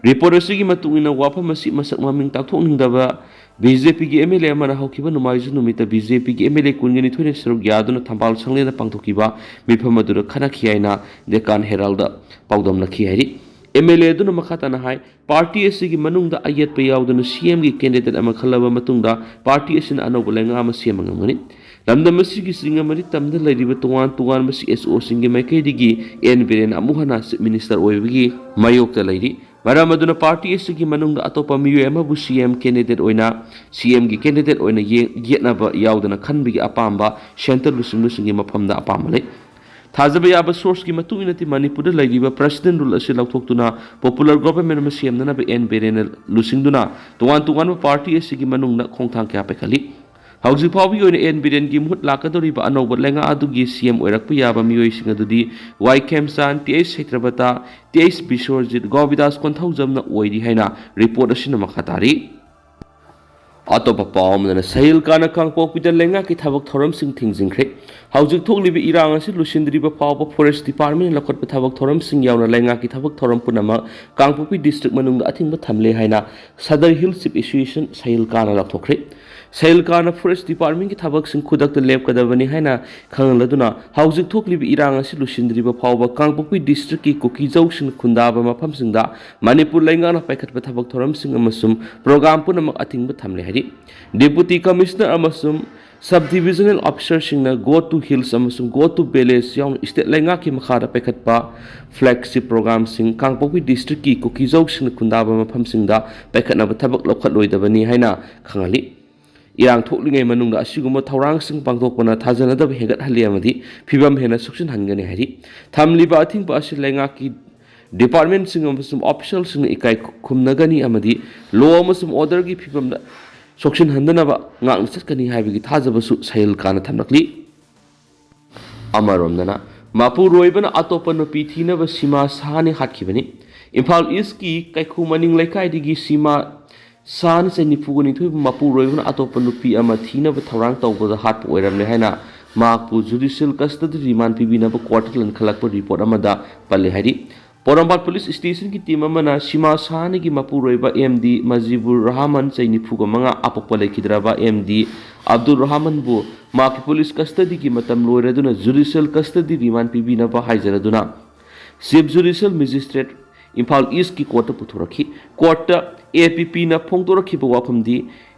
ꯔꯤꯄꯣꯔꯠ ꯑꯁꯤꯒꯤ ꯃꯇꯨꯡ ꯏꯟꯅ ꯋꯥꯐꯝ ꯑꯁꯤ ꯃꯁꯛ ꯃꯃꯤꯡ ꯇꯥꯛꯊꯣꯛꯅꯤꯡꯗꯕ ꯕꯤ ꯖꯦ ꯄꯤꯒꯤ ꯑꯦꯝ ꯑꯦꯜ ꯑꯦ ꯑꯃꯅ ꯍꯧꯈꯤꯕ ꯅꯣꯡꯃꯥꯏꯖꯤꯡ ꯅꯨꯃꯤꯠꯇ ꯕꯤ ꯖꯦ ꯄꯤꯒꯤ ꯑꯦꯝ ꯑꯦꯜ ꯑꯦ ꯀꯨꯟꯒ ꯅꯤꯊꯣꯏꯅ ꯁꯔꯨꯛ ꯌꯥꯗꯨꯅ ꯊꯝꯕꯥꯜ ꯁꯪꯂꯦꯟꯗ ꯄꯥꯡꯊꯣꯛꯈꯤꯕ ꯃꯤꯐꯝ ꯑꯗꯨꯗ ꯈꯟꯅꯈꯤ ꯍꯥꯏꯅ ꯗꯦꯀꯥꯟ ꯍꯦꯔꯥꯜꯗ ꯄꯥꯎꯗꯝꯅꯈꯤ ꯍꯥꯏꯔꯤ꯫ ꯑꯦꯝ ꯑꯦꯜ ꯑꯦ ꯑꯗꯨꯅ ꯃꯈꯥ ꯇꯥꯅ ꯍꯥꯏ, ꯄꯥꯔꯇꯤ ꯑꯁꯤꯒꯤ ꯃꯅꯨꯡꯗ ꯑꯌꯦꯠꯄ ꯌꯥꯎꯗꯅ ꯁꯤ ꯑꯦꯝꯒꯤ ꯀꯦꯟꯗꯤꯗꯦꯠ ꯑꯃ ꯈꯜꯂꯕ ꯃꯇꯨꯡꯗ ꯄꯥꯔꯇꯤ ꯑꯁꯤꯅ ꯑꯅꯧꯕ ꯂꯩꯉꯥꯛ ꯑꯃ ꯁꯦꯝꯕ ꯉꯝꯒꯅꯤ꯫ ꯂꯝꯗꯝ ꯑꯁꯤꯒꯤ ꯆꯤꯡ ꯑꯃꯗꯤ ꯇꯝꯗ ꯂꯩꯔꯤꯕ ꯇꯣꯉꯥꯟ ꯇꯣꯉꯥꯟꯕ ꯁꯤ ꯑꯦꯁ ꯑꯣꯁꯤꯡꯒꯤ ꯃꯥꯏꯀꯩꯗꯒꯤ ꯑꯦꯟ ꯕꯤꯔꯦꯟ ꯑꯃꯨꯛ ꯍꯟꯅ ꯆꯤꯐ ꯃꯤꯅꯤꯁꯇꯔ ꯑꯣꯏꯕꯒꯤ ꯃꯥꯌꯣꯛꯇ ꯂꯩꯔꯤ꯫ ꯃꯔꯝ ꯑꯗꯨꯅ ꯄꯥꯔꯇꯤ ꯑꯁꯤꯒꯤ ꯃꯅꯨꯡꯗ ꯑꯇꯣꯞꯄ ꯃꯤꯑꯣꯏ ꯑꯃꯕꯨ ꯁꯤ ꯑꯦꯝ ꯀꯦꯟꯗꯤꯗꯦꯠ ꯑꯣꯏꯅ, ꯁꯤ ꯑꯦꯝꯒꯤ ꯀꯦꯟꯗꯤꯗꯦꯠ ꯑꯣꯏꯅ ꯌꯦ-, ꯌꯦꯠꯅꯕ ꯌꯥꯎꯗꯅ ꯈꯟꯕꯒꯤ ꯑꯄꯥꯝꯕ ꯁꯦꯟꯇꯔ ꯂꯨꯆꯤꯡꯕꯁꯤꯡꯒꯤ ꯃꯐꯝꯗ ꯑꯄꯥꯝꯕ ꯂꯩ꯫ ꯊꯥꯖꯕ ꯌꯥꯕ ꯁꯣꯔꯁꯀꯤ ꯃꯇꯨꯡ ꯏꯟꯅꯗꯤ ꯃꯅꯤꯄꯨꯔꯗ ꯂꯩꯔꯤꯕ ꯄ꯭ꯔꯦꯁꯤꯗꯦꯟ ꯔꯨꯜ ꯑꯁꯤ ꯂꯧꯊꯣꯛꯇꯨꯅ ꯄꯣꯄꯨꯂꯔ ꯒꯣꯚꯔꯟꯃꯦꯟ ꯑꯃ ꯁꯦꯝꯅꯅꯕ ꯑꯦꯟ ꯕꯤꯔꯦꯟꯅ ꯂꯨꯆꯤꯡꯗꯨꯅ ꯇꯣꯉꯥꯟ ꯇꯣꯉꯥꯟꯕ ꯄꯥꯔꯇꯤ ꯑꯁꯤꯒꯤ ꯃꯅꯨꯡꯗ ꯈꯣꯡꯊꯥꯡ ꯀꯌꯥ ꯄꯥꯏꯈꯠꯂꯤ꯫ ꯍꯧꯖꯤꯛ ꯐꯥꯎꯕꯒꯤ ꯑꯣꯏꯅ ꯑꯦꯟ ꯕꯤꯔꯦꯟꯒꯤ ꯃꯍꯨꯠ ꯂꯥꯛꯀꯗꯧꯔꯤꯕ ꯑꯅꯧꯕ ꯂꯩꯉꯥꯛ ꯑꯗꯨꯒꯤ ꯁꯤ ꯑꯦꯝ ꯑꯣꯏꯔꯛꯄ ꯌꯥꯕ ꯃꯤꯑꯣꯏꯁꯤꯡ ꯑꯗꯨꯗꯤ ꯋꯥꯏ ꯈꯦꯝꯆꯥꯟ, ꯇꯤ ꯑꯩꯆ ꯁꯩꯇ꯭ꯔꯕꯇꯥ, ꯇꯤ ꯑꯩꯆ ꯕꯤꯁ꯭ꯋꯔꯖꯤꯠ, ꯒꯣꯕꯤꯗꯥꯁ ꯀꯣꯟꯊꯧꯖꯝꯅ ꯑꯣꯏꯔꯤ ꯍꯥꯏꯅ ꯔꯤꯄꯣꯔꯠ ꯑꯁꯤꯅ ꯃꯈꯥ ꯇꯥꯔꯤ꯫ ꯑꯇꯣꯞꯄ ꯄꯥꯎ ꯑꯃꯗꯅ ꯁꯍꯤꯜ ꯀꯥꯟꯅ ꯀꯥꯡꯄꯣꯛꯄꯤꯗ ꯂꯩꯉꯥꯛꯀꯤ ꯊꯕꯛ ꯊꯧꯔꯝꯁꯤꯡ ꯊꯤꯡꯖꯤꯟꯈ꯭ꯔꯦ꯫ ꯍꯧꯖꯤꯛ ꯊꯣꯛꯂꯤꯕ ꯏꯔꯥꯡ ꯑꯁꯤ ꯂꯣꯏꯁꯤꯟꯗ꯭ꯔꯤꯕ ꯐꯥꯎꯕ ꯐꯣꯔꯦꯁ ꯗꯤꯄꯥꯔꯠꯃꯦꯟꯅ ꯂꯧꯈꯠꯄ ꯊꯕꯛ ꯊꯧꯔꯝꯁꯤꯡ ꯌꯥꯎꯅ ꯂꯩꯉꯥꯛꯀꯤ ꯊꯕꯛ ꯊꯧꯔꯝ ꯄꯨꯝꯅꯃꯛ ꯀꯥꯡꯄꯣꯛꯄꯤ ꯗꯤꯁꯇ꯭ꯔꯤꯛ ꯃꯅꯨꯡꯗ ꯑꯊꯤꯡꯕ ꯊꯝꯂꯦ ꯍꯥꯏꯅ Sadar hill chief association Sahil ꯀꯥꯟꯅ ꯂꯥꯎꯊꯣꯛꯈ꯭ꯔꯦ꯫ ꯁꯍꯤꯜ ꯀꯥꯟꯅ ꯐꯣꯔꯦꯁ ꯗꯤꯄꯥꯔꯠꯃꯦꯟꯒꯤ ꯊꯕꯛꯁꯤꯡ ꯈꯨꯗꯛꯇ ꯂꯦꯞꯀꯗꯕꯅꯤ ꯍꯥꯏꯅ ꯈꯪꯍꯜꯂꯗꯨꯅ ꯍꯧꯖꯤꯛ ꯊꯣꯛꯂꯤꯕ ꯏꯔꯥꯡ ꯑꯁꯤ ꯂꯣꯏꯁꯤꯟꯗ꯭ꯔꯤꯕ ꯐꯥꯎꯕ ꯀꯥꯡꯄꯣꯛꯄꯤ ꯗꯤꯁꯇ꯭ꯔꯤꯛꯀꯤ ꯀꯨꯀꯤꯖꯧꯁꯤꯡꯅ ꯈꯨꯟꯗꯥꯕ ꯃꯐꯝꯁꯤꯡꯗ ꯃꯅꯤꯄꯨꯔ ꯂꯩꯉꯥꯛꯅ ꯄꯥꯏꯈꯠꯄ ꯊꯕꯛ ꯊꯧꯔꯝꯁꯤꯡ ꯑꯃꯁꯨꯡ ꯄ꯭ꯔꯣꯒ꯭ꯔꯥꯝ ꯄꯨꯝꯅꯃꯛ ꯑꯊꯤꯡꯕ ꯊꯝꯂꯦ ꯍꯥꯏꯔꯤ꯫ ꯗꯦꯄꯨꯇꯤ ꯀꯃꯤꯁꯅꯔ ꯑꯃꯁꯨꯡ Sub Divisional Officerꯁꯤꯡꯅ Go to Hills ꯑꯃꯁꯨꯡ Go to Village ꯌꯥꯎꯅ state ꯂꯩꯉꯥꯛꯀꯤ ꯃꯈꯥꯗ ꯄꯥꯏꯈꯠꯄ flagship programꯁꯤꯡ ꯀꯥꯡꯄꯣꯛꯄꯤ districtꯀꯤ ꯀꯨꯀꯤꯖꯧꯁꯤꯡꯅ ꯈꯨꯟꯗꯥꯕ ꯃꯐꯝꯁꯤꯡꯗ ꯄꯥꯏꯈꯠꯅꯕ ꯊꯕꯛ ꯂꯧꯈꯠꯂꯣꯏꯗꯕꯅꯤ ꯍꯥꯏꯅ ꯈꯪꯍꯜꯂꯤ꯫ ꯏꯔꯥꯡ ꯊꯣꯛꯂꯤꯉꯩ ꯃꯅꯨꯡꯗ ꯑꯁꯤꯒꯨꯝꯕ ꯊꯧꯔꯥꯡꯁꯤꯡ ꯄꯥꯡꯊꯣꯛꯄꯅ ꯊꯥꯖꯅꯗꯕ ꯍꯦꯟꯒꯠꯍꯜꯂꯤ ꯑꯃꯗꯤ ꯐꯤꯕꯝ ꯍꯦꯟꯅ ꯁꯣꯛꯆꯤꯟꯍꯟꯒꯅꯤ ꯍꯥꯏꯔꯤ꯫ ꯊꯝꯂꯤꯕ ꯑꯊꯤꯡꯕ ꯑꯁꯤ ꯂꯩꯉꯥꯛꯀꯤ departmentꯁꯤꯡ ꯑꯃꯁꯨꯡ officialꯁꯤꯡꯅ ꯏꯀꯥꯏ ꯈꯨꯝꯅꯒꯅꯤ ꯑꯃꯗꯤ law ꯑꯃꯁꯨꯡ orderꯒꯤ ꯐꯤꯕꯝꯗ ꯁꯣꯛꯆꯤꯟꯍꯟꯗꯅꯕ ꯉꯥꯛꯅ ꯆꯠꯀꯅꯤ ꯍꯥꯏꯕꯒꯤ ꯊꯥꯖꯕꯁꯨ ꯁꯍꯤꯜ ꯈꯥꯟꯅ ꯊꯝꯂꯛꯂꯤ꯫ ꯑꯃꯔꯣꯝꯗꯅ, ꯃꯄꯨꯔꯣꯏꯕꯅ ꯑꯇꯣꯞꯄ ꯅꯨꯄꯤ ꯊꯤꯅꯕ ꯁꯤꯃꯥ ꯁꯥꯍꯥꯅꯤ ꯍꯥꯠꯈꯤꯕꯅꯤ꯫ ꯏꯝꯐꯥꯜ Eastꯀꯤ ꯀꯩꯈꯨ ꯃꯅꯤꯡ ꯂꯩꯀꯥꯏꯗꯒꯤ ꯁꯤꯃꯥ ꯁꯥꯍꯥꯅꯤ, ꯆꯍꯤ ꯅꯤꯐꯨꯒ ꯅꯤꯊꯣꯏꯕꯨ ꯃꯄꯨꯔꯣꯏꯕꯅ ꯑꯇꯣꯞꯄ ꯅꯨꯄꯤ ꯑꯃ ꯊꯤꯅꯕ ꯊꯧꯔꯥꯡ ꯇꯧꯕꯗ ꯍꯥꯠꯄ ꯑꯣꯏꯔꯝꯂꯦ ꯍꯥꯏꯅ ꯃꯍꯥꯛꯄꯨ judicial custody remand ꯄꯤꯕꯤꯅꯕ courtꯇ ꯂꯟꯈꯠꯂꯛꯄ report ꯑꯃꯗ ꯄꯜꯂꯤ ꯍꯥꯏꯔꯤ꯫ ꯄꯣꯔꯣꯝꯄꯥꯠ police stationꯒꯤ team ꯑꯃꯅ ꯁꯤꯃꯥ ꯁꯥꯍꯥꯅꯤꯒꯤ ꯃꯄꯨꯔꯣꯏꯕ M D ꯃꯖꯤꯕꯨꯔ ꯔꯍꯃꯟ, ꯆꯍꯤ ꯅꯤꯐꯨꯒ ꯃꯉꯥ, ꯑꯄꯣꯛꯄ ꯂꯩꯈꯤꯗ꯭ꯔꯕ M D ꯑꯕꯗꯨꯜ ꯔꯍꯃꯟꯕꯨ ꯃꯍꯥꯛꯀꯤ police custodyꯒꯤ ꯃꯇꯝ ꯂꯣꯏꯔꯗꯨꯅ judicial custody remand ꯄꯤꯕꯤꯅꯕ ꯍꯥꯏꯖꯔꯗꯨꯅ Chief Judicial Magistrate Imphal Eastꯀꯤ courtꯇ ꯄꯨꯊꯣꯔꯛꯈꯤ꯫ Courtꯇ APPꯅ ꯐꯣꯡꯗꯣꯔꯛꯈꯤꯕ ꯋꯥꯐꯝꯗꯤ,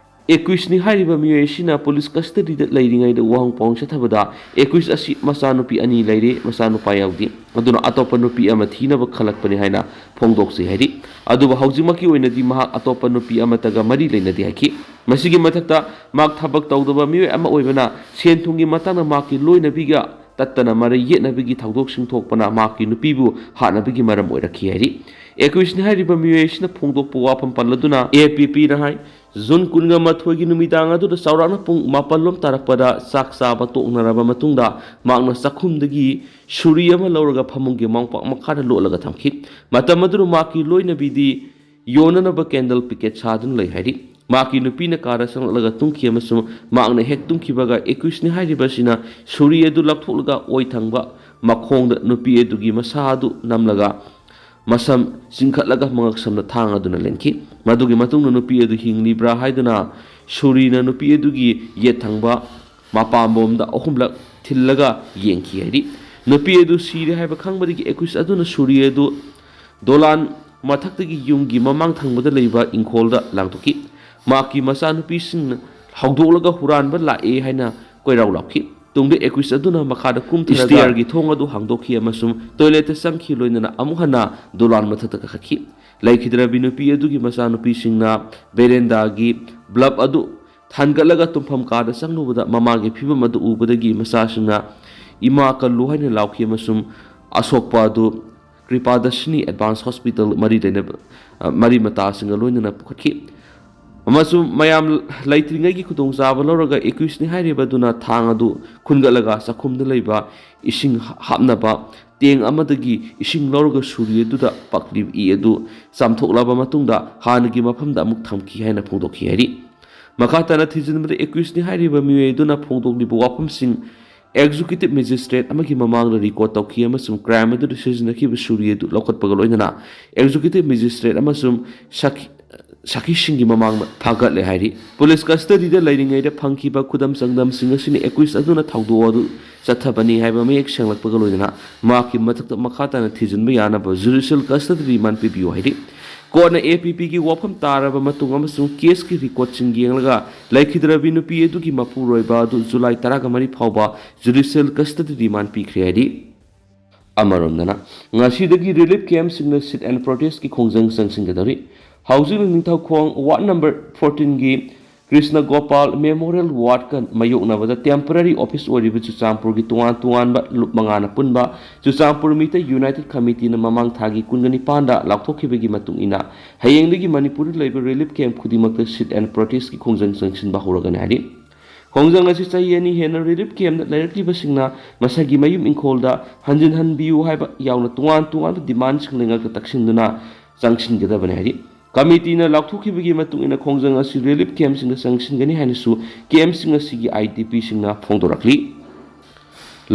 accused ꯅꯤ ꯍꯥꯏꯔꯤꯕ ꯃꯤꯑꯣꯏ ꯑꯁꯤꯅ police custodyꯗ ꯂꯩꯔꯤꯉꯩꯗ ꯋꯥꯍꯪ ꯄꯥꯎꯍꯪ ꯆꯠꯊꯕꯗ accused ꯑꯁꯤ ꯃꯆꯥꯅꯨꯄꯤ ꯑꯅꯤ ꯂꯩꯔꯦ, ꯃꯆꯥꯅꯨꯄꯥ ꯌꯥꯎꯗꯦ꯫ ꯑꯗꯨꯅ ꯑꯇꯣꯞꯄ ꯅꯨꯄꯤ ꯑꯃ ꯊꯤꯅꯕ ꯈꯜꯂꯛꯄꯅꯤ ꯍꯥꯏꯅ ꯐꯣꯡꯗꯣꯛꯆꯩ ꯍꯥꯏꯔꯤ꯫ ꯑꯗꯨꯕꯨ ꯍꯧꯖꯤꯛꯃꯛꯀꯤ ꯑꯣꯏꯅꯗꯤ ꯃꯍꯥꯛ ꯑꯇꯣꯞꯄ ꯅꯨꯄꯤ ꯑꯃꯠꯇꯒ ꯃꯔꯤ ꯂꯩꯅꯗꯦ ꯍꯥꯏꯈꯤ꯫ ꯃꯁꯤꯒꯤ ꯃꯊꯛꯇ ꯃꯍꯥꯛ ꯊꯕꯛ ꯇꯧꯗꯕ ꯃꯤꯑꯣꯏ ꯑꯃ ꯑꯣꯏꯕꯅ ꯁꯦꯟ ꯊꯨꯝꯒꯤ ꯃꯇꯥꯡꯗ ꯃꯍꯥꯛꯀꯤ ꯂꯣꯏꯅꯕꯤꯒ ꯇꯠꯇꯅ ꯃꯔꯩ ꯌꯦꯠꯅꯕꯒꯤ ꯊꯧꯗꯣꯛꯁꯤꯡ ꯊꯣꯛꯄꯅ ꯃꯍꯥꯛꯀꯤ ꯅꯨꯄꯤꯕꯨ ꯍꯥꯠꯅꯕꯒꯤ ꯃꯔꯝ ꯑꯣꯏꯔꯛꯈꯤ ꯍꯥꯏꯔꯤ꯫ Accused ꯅꯤ ꯍꯥꯏꯔꯤꯕ ꯃꯤꯑꯣꯏ ꯑꯁꯤꯅ ꯐꯣꯡꯗꯣꯛꯄ ꯋꯥꯐꯝ ꯄꯜꯂꯗꯨꯅ APPꯅ ꯍꯥꯏ, ꯖꯨꯟ ꯀꯨꯟꯒ ꯃꯥꯊꯣꯏꯒꯤ ꯅꯨꯃꯤꯗꯥꯡ ꯑꯗꯨꯗ ꯆꯥꯎꯔꯥꯛꯅ ꯄꯨꯡ ꯃꯥꯄꯜ ꯂꯣꯝ ꯇꯥꯔꯛꯄꯗ ꯆꯥꯛ ꯆꯥꯕ ꯇꯣꯛꯅꯔꯕ ꯃꯇꯨꯡꯗ ꯃꯍꯥꯛꯅ ꯆꯥꯛꯈꯨꯝꯗꯒꯤ ꯁꯨꯔꯤ ꯑꯃ ꯂꯧꯔꯒ ꯐꯃꯨꯡꯒꯤ ꯃꯥꯡꯄꯥꯛ ꯃꯈꯥꯗ ꯂꯣꯠꯂꯒ ꯊꯝꯈꯤ꯫ ꯃꯇꯝ ꯑꯗꯨꯗ ꯃꯍꯥꯛꯀꯤ ꯂꯣꯏꯅꯕꯤꯗꯤ ꯌꯣꯟꯅꯅꯕ candle packet ꯁꯥꯗꯨꯅ ꯂꯩ ꯍꯥꯏꯔꯤ꯫ ꯃꯍꯥꯛꯀꯤ ꯅꯨꯄꯤꯅ ꯀꯥꯗ ꯆꯪꯂꯛꯂꯒ ꯇꯨꯝꯈꯤ ꯑꯃꯁꯨꯡ ꯃꯍꯥꯛꯅ ꯍꯦꯛ ꯇꯨꯝꯈꯤꯕꯒ accused ꯅꯤ ꯍꯥꯏꯔꯤꯕ ꯑꯁꯤꯅ ꯁꯨꯔꯤ ꯑꯗꯨ ꯂꯧꯊꯣꯛꯂꯒ ꯑꯣꯏ ꯊꯪꯕ ꯃꯈꯣꯡꯗ ꯅꯨꯄꯤ ꯑꯗꯨꯒꯤ ꯃꯁꯥ ꯑꯗꯨ ꯅꯝꯂꯒ ꯃꯁꯝ ꯆꯤꯡꯈꯠꯂꯒ ꯃꯉꯛꯁꯝꯗ ꯊꯥꯡ ꯑꯗꯨꯅ ꯂꯦꯟꯈꯤ꯫ ꯃꯗꯨꯒꯤ ꯃꯇꯨꯡꯗ ꯅꯨꯄꯤ ꯑꯗꯨ ꯍꯤꯡꯂꯤꯕ꯭ꯔꯥ ꯍꯥꯏꯗꯨꯅ ꯁꯨꯔꯤꯅ ꯅꯨꯄꯤ ꯑꯗꯨꯒꯤ ꯌꯦꯠ ꯊꯪꯕ ꯃꯄꯥꯝꯕꯣꯝꯗ ꯑꯍꯨꯝꯂꯛ ꯊꯤꯜꯂꯒ ꯌꯦꯡꯈꯤ ꯍꯥꯏꯔꯤ꯫ ꯅꯨꯄꯤ ꯑꯗꯨ ꯁꯤꯔꯦ ꯍꯥꯏꯕ ꯈꯪꯕꯗꯒꯤ accused ꯑꯗꯨꯅ ꯁꯨꯔꯤ ꯑꯗꯨ ꯗꯣꯂꯥꯟ ꯃꯊꯛꯇꯒꯤ ꯌꯨꯝꯒꯤ ꯃꯃꯥꯡ ꯊꯪꯕꯗ ꯂꯩꯕ ꯏꯪꯈꯣꯜꯗ ꯂꯥꯡꯊꯣꯛꯈꯤ꯫ ꯃꯍꯥꯛꯀꯤ ꯃꯆꯥꯅꯨꯄꯤꯁꯤꯡꯅ ꯍꯧꯗꯣꯛꯂꯒ ꯍꯨꯔꯥꯟꯕ ꯂꯥꯛꯑꯦ ꯍꯥꯏꯅ ꯀꯣꯏꯔꯥꯎ ꯂꯥꯎꯈꯤ꯫ ꯇꯨꯡꯗ ꯑꯦꯀ꯭ꯌꯨꯁ ꯑꯗꯨꯅ ꯃꯈꯥꯗ ꯀꯨꯝꯊꯔꯒ ꯁ꯭ꯇꯦꯌꯔꯒꯤ ꯊꯣꯡ ꯑꯗꯨ ꯍꯥꯡꯗꯣꯛꯈꯤ ꯑꯃꯁꯨꯡ ꯇꯣꯏꯂꯦꯠꯇ ꯆꯪꯈꯤ, ꯂꯣꯏꯅꯅ ꯑꯃꯨꯛ ꯍꯟꯅ ꯗꯣꯂꯥꯟ ꯃꯊꯛꯇ ꯀꯥꯈꯠꯈꯤ꯫ ꯂꯩꯈꯤꯗ꯭ꯔꯕꯤ ꯅꯨꯄꯤ ꯑꯗꯨꯒꯤ ꯃꯆꯥꯅꯨꯄꯤꯁꯤꯡꯅ ꯕꯦꯔꯦꯟꯗꯥꯒꯤ ꯕꯜꯕ ꯑꯗꯨ ꯊꯥꯟꯒꯠꯂꯒ ꯇꯨꯝꯐꯝ ꯀꯥꯗ ꯆꯪꯂꯨꯕꯗ, ꯃꯃꯥꯒꯤ ꯐꯤꯕꯝ ꯑꯗꯨ ꯎꯕꯗꯒꯤ ꯃꯆꯥꯁꯤꯡꯅ "ꯏꯃꯥ, ꯀꯜꯂꯨ" ꯍꯥꯏꯅ ꯂꯥꯎꯈꯤ ꯑꯃꯁꯨꯡ ꯑꯁꯣꯛꯄ ꯑꯗꯨ ꯀ꯭ꯔꯤꯄꯥꯗꯁꯤꯅꯤ ꯑꯦꯗꯚꯥꯟꯁ ꯍꯣꯁꯄꯤꯇꯥꯜ ꯃꯔꯤ ꯂꯩꯅꯕ, ꯑ, ꯃꯔꯤ ꯃꯇꯥꯁꯤꯡꯒ ꯂꯣꯏꯅꯅ ꯄꯨꯈꯠꯈꯤ꯫ ꯑꯃꯁꯨꯡ ꯃꯌꯥꯝ ꯂꯩꯇ꯭ꯔꯤꯉꯩꯒꯤ ꯈꯨꯗꯣꯡꯆꯥꯕ ꯂꯧꯔꯒ ꯑꯦꯀ꯭ꯌꯨꯁꯅꯤ ꯍꯥꯏꯔꯤꯕ ꯑꯗꯨꯅ ꯊꯥꯡ ꯑꯗꯨ ꯈꯨꯟꯒꯠꯂꯒ ꯆꯥꯛꯈꯨꯝꯗ ꯂꯩꯕ ꯏꯁꯤꯡ ꯍꯥꯞꯅꯕ ꯇꯦꯡ ꯑꯃꯗꯒꯤ ꯏꯁꯤꯡ ꯂꯧꯔꯒ ꯁꯨꯔꯤ ꯑꯗꯨꯗ ꯄꯛꯂꯤ ꯏ ꯑꯗꯨ ꯆꯥꯝꯊꯣꯛꯂꯕ ꯃꯇꯨꯡꯗ ꯍꯥꯟꯅꯒꯤ ꯃꯐꯝꯗ ꯑꯃꯨꯛ ꯊꯝꯈꯤ ꯍꯥꯏꯅ ꯐꯣꯡꯗꯣꯛꯈꯤ ꯍꯥꯏꯔꯤ꯫ ꯃꯈꯥ ꯇꯥꯅ ꯊꯤꯖꯤꯟꯕꯗ ꯑꯦꯀ꯭ꯌꯨꯁꯅꯤ ꯍꯥꯏꯔꯤꯕ ꯃꯤꯑꯣꯏ ꯑꯗꯨꯅ ꯐꯣꯡꯗꯣꯛꯂꯤꯕ ꯋꯥꯐꯝꯁꯤꯡ ꯑꯦꯛꯖꯤꯀ꯭ꯌꯨꯇꯤꯚ ꯃꯦꯖꯤꯁꯇ꯭ꯔꯦꯠ ꯑꯃꯒꯤ ꯃꯃꯥꯡꯗ ꯔꯦꯀꯣꯔꯗ ꯇꯧꯈꯤ ꯑꯃꯁꯨꯡ ꯀ꯭ꯔꯥꯏꯝ ꯑꯗꯨꯗ ꯁꯤꯖꯤꯟꯅꯈꯤꯕ ꯁꯨꯔꯤ ꯑꯗꯨ ꯂꯧꯈꯠꯄꯒ ꯂꯣꯏꯅꯅ ꯑꯦꯛꯖꯤꯀ꯭ꯌꯨꯇꯤꯚ ꯃꯦꯖꯤꯁꯇ꯭ꯔꯦꯠ ꯑꯃꯁꯨꯡ ꯁꯥꯈꯤ-, ꯁꯥꯈꯤꯁꯤꯡꯒꯤ ꯃꯃꯥꯡꯗ ꯊꯥꯒꯠꯂꯦ ꯍꯥꯏꯔꯤ꯫ ꯄꯨꯂꯤꯁ ꯀꯁꯇꯗꯤꯗ ꯂꯩꯔꯤꯉꯩꯗ ꯐꯪꯈꯤꯕ ꯈꯨꯗꯝ ꯆꯥꯡꯗꯝꯁꯤꯡ ꯑꯁꯤꯅ ꯑꯦꯀ꯭ꯌꯨꯁ ꯑꯗꯨꯅ ꯊꯧꯗꯣꯛ ꯑꯗꯨ ꯆꯠꯊꯕꯅꯤ ꯍꯥꯏꯕ ꯃꯌꯦꯛ ꯁꯦꯡꯂꯛꯄꯒ ꯂꯣꯏꯅꯅ ꯃꯍꯥꯛꯀꯤ ꯃꯊꯛꯇ ꯃꯈꯥ ꯇꯥꯅ ꯊꯤꯖꯤꯟꯕ ꯌꯥꯅꯕ ꯖꯨꯗꯤꯁꯤꯌꯦꯜ ꯀꯁꯇꯗꯤ ꯔꯤꯃꯥꯟ ꯄꯤꯕꯤꯌꯨ ꯍꯥꯏꯔꯤ꯫ ꯀꯣꯔꯠꯅ ꯑꯦ ꯄꯤ ꯄꯤꯒꯤ ꯋꯥꯐꯝ ꯇꯥꯔꯕ ꯃꯇꯨꯡ ꯑꯃꯁꯨꯡ ꯀꯦꯁꯀꯤ ꯔꯦꯀꯣꯔꯗꯁꯤꯡ ꯌꯦꯡꯂꯒ ꯂꯩꯈꯤꯗ꯭ꯔꯕꯤ ꯅꯨꯄꯤ ꯑꯗꯨꯒꯤ ꯃꯄꯨꯔꯣꯏꯕ ꯑꯗꯨ ꯖꯨꯂꯥꯏ ꯇꯔꯥꯒ ꯃꯔꯤ ꯐꯥꯎꯕ ꯖꯨꯗꯤꯁꯤꯌꯦꯜ ꯀꯁꯇꯗꯤ ꯔꯤꯃꯥꯟ ꯄꯤꯈ꯭ꯔꯦ ꯍꯥꯏꯔꯤ꯫ ꯑꯃꯔꯣꯝꯗꯅ, ꯉꯁꯤꯗꯒꯤ ꯔꯤꯂꯤꯐ ꯀꯦꯝꯞꯁꯤꯡꯅ ꯁꯤꯠ ꯑꯦꯟ ꯄ꯭ꯔꯣꯇꯦꯁꯀꯤ ꯈꯣꯡꯖꯪ ꯆꯪꯁꯤꯟꯒꯗꯧꯔꯤ꯫ ꯍꯧꯖꯤꯛꯅ ꯅꯤꯡꯊꯧꯈꯣꯡ ꯋꯥꯔꯗ ꯅꯝꯕꯔ ꯐꯣꯔꯇꯤꯟꯒꯤ ꯀ꯭ꯔꯤꯁꯅ ꯒꯣꯄꯥꯜ ꯃꯦꯃꯣꯔꯤꯌꯦꯜ ꯋꯥꯔꯗꯀ ꯃꯥꯌꯣꯛꯅꯕꯗ ꯇꯦꯝꯄꯔꯔꯤ ꯑꯣꯐꯤꯁ ꯑꯣꯏꯔꯤꯕ ꯆꯨꯔꯆꯥꯟꯄꯨꯔꯒꯤ ꯇꯣꯉꯥꯟ ꯇꯣꯉꯥꯟꯕ ꯂꯨꯞ ꯃꯉꯥꯅ ꯄꯨꯟꯕ ꯆꯨꯔꯆꯥꯟꯄꯨꯔ ꯃꯤꯇꯩ ꯌꯨꯅꯥꯏꯇꯦꯗ ꯀꯃꯤꯇꯤꯅ ꯃꯃꯥꯡ ꯊꯥꯒꯤ ꯀꯨꯟꯒ ꯅꯤꯄꯥꯟꯗ ꯂꯥꯎꯊꯣꯛꯈꯤꯕꯒꯤ ꯃꯇꯨꯡ ꯏꯟꯅ, ꯍꯌꯦꯡꯗꯒꯤ ꯃꯅꯤꯄꯨꯔꯗ ꯂꯩꯕ ꯔꯤꯂꯤꯐ ꯀꯦꯝꯞ ꯈꯨꯗꯤꯡꯃꯛꯇ ꯁꯤꯠ ꯑꯦꯟ ꯄ꯭ꯔꯣꯇꯦꯁꯀꯤ ꯈꯣꯡꯖꯪ ꯆꯪꯁꯤꯟꯕ ꯍꯧꯔꯒꯅꯤ ꯍꯥꯏꯔꯤ꯫ ꯈꯣꯡꯖꯪ ꯑꯁꯤ ꯆꯍꯤ ꯑꯅꯤ ꯍꯦꯟꯅ ꯔꯤꯂꯤꯐ ꯀꯦꯝꯞꯇ ꯂꯩꯔꯛꯂꯤꯕꯁꯤꯡꯅ ꯃꯁꯥꯒꯤ ꯃꯌꯨꯝ ꯏꯪꯈꯣꯜꯗ ꯍꯟꯖꯤꯟꯍꯟꯕꯤꯌꯨ ꯍꯥꯏꯕ ꯌꯥꯎꯅ ꯇꯣꯉꯥꯟ ꯇꯣꯉꯥꯟꯕ ꯗꯤꯃꯥꯟꯁꯤꯡ ꯂꯩꯉꯥꯛꯇ ꯇꯛꯁꯤꯟꯗꯨꯅ ꯆꯪꯁꯤꯟꯒꯗꯕꯅꯤ ꯍꯥꯏꯔꯤ꯫ ꯀꯃꯤꯇꯤꯅ ꯂꯥꯎꯊꯣꯛꯈꯤꯕꯒꯤ ꯃꯇꯨꯡ ꯏꯟꯅ ꯈꯣꯡꯖꯪ ꯑꯁꯤ ꯔꯤꯂꯤꯐ ꯀꯦꯝꯞꯁꯤꯡꯗ ꯆꯪꯁꯤꯟꯒꯅꯤ ꯍꯥꯏꯅꯁꯨ ꯀꯦꯝꯞꯁꯤꯡ ꯑꯁꯤꯒꯤ ꯑꯥꯏ ꯗꯤ ꯄꯤꯁꯤꯡꯅ ꯐꯣꯡꯗꯣꯔꯛꯂꯤ꯫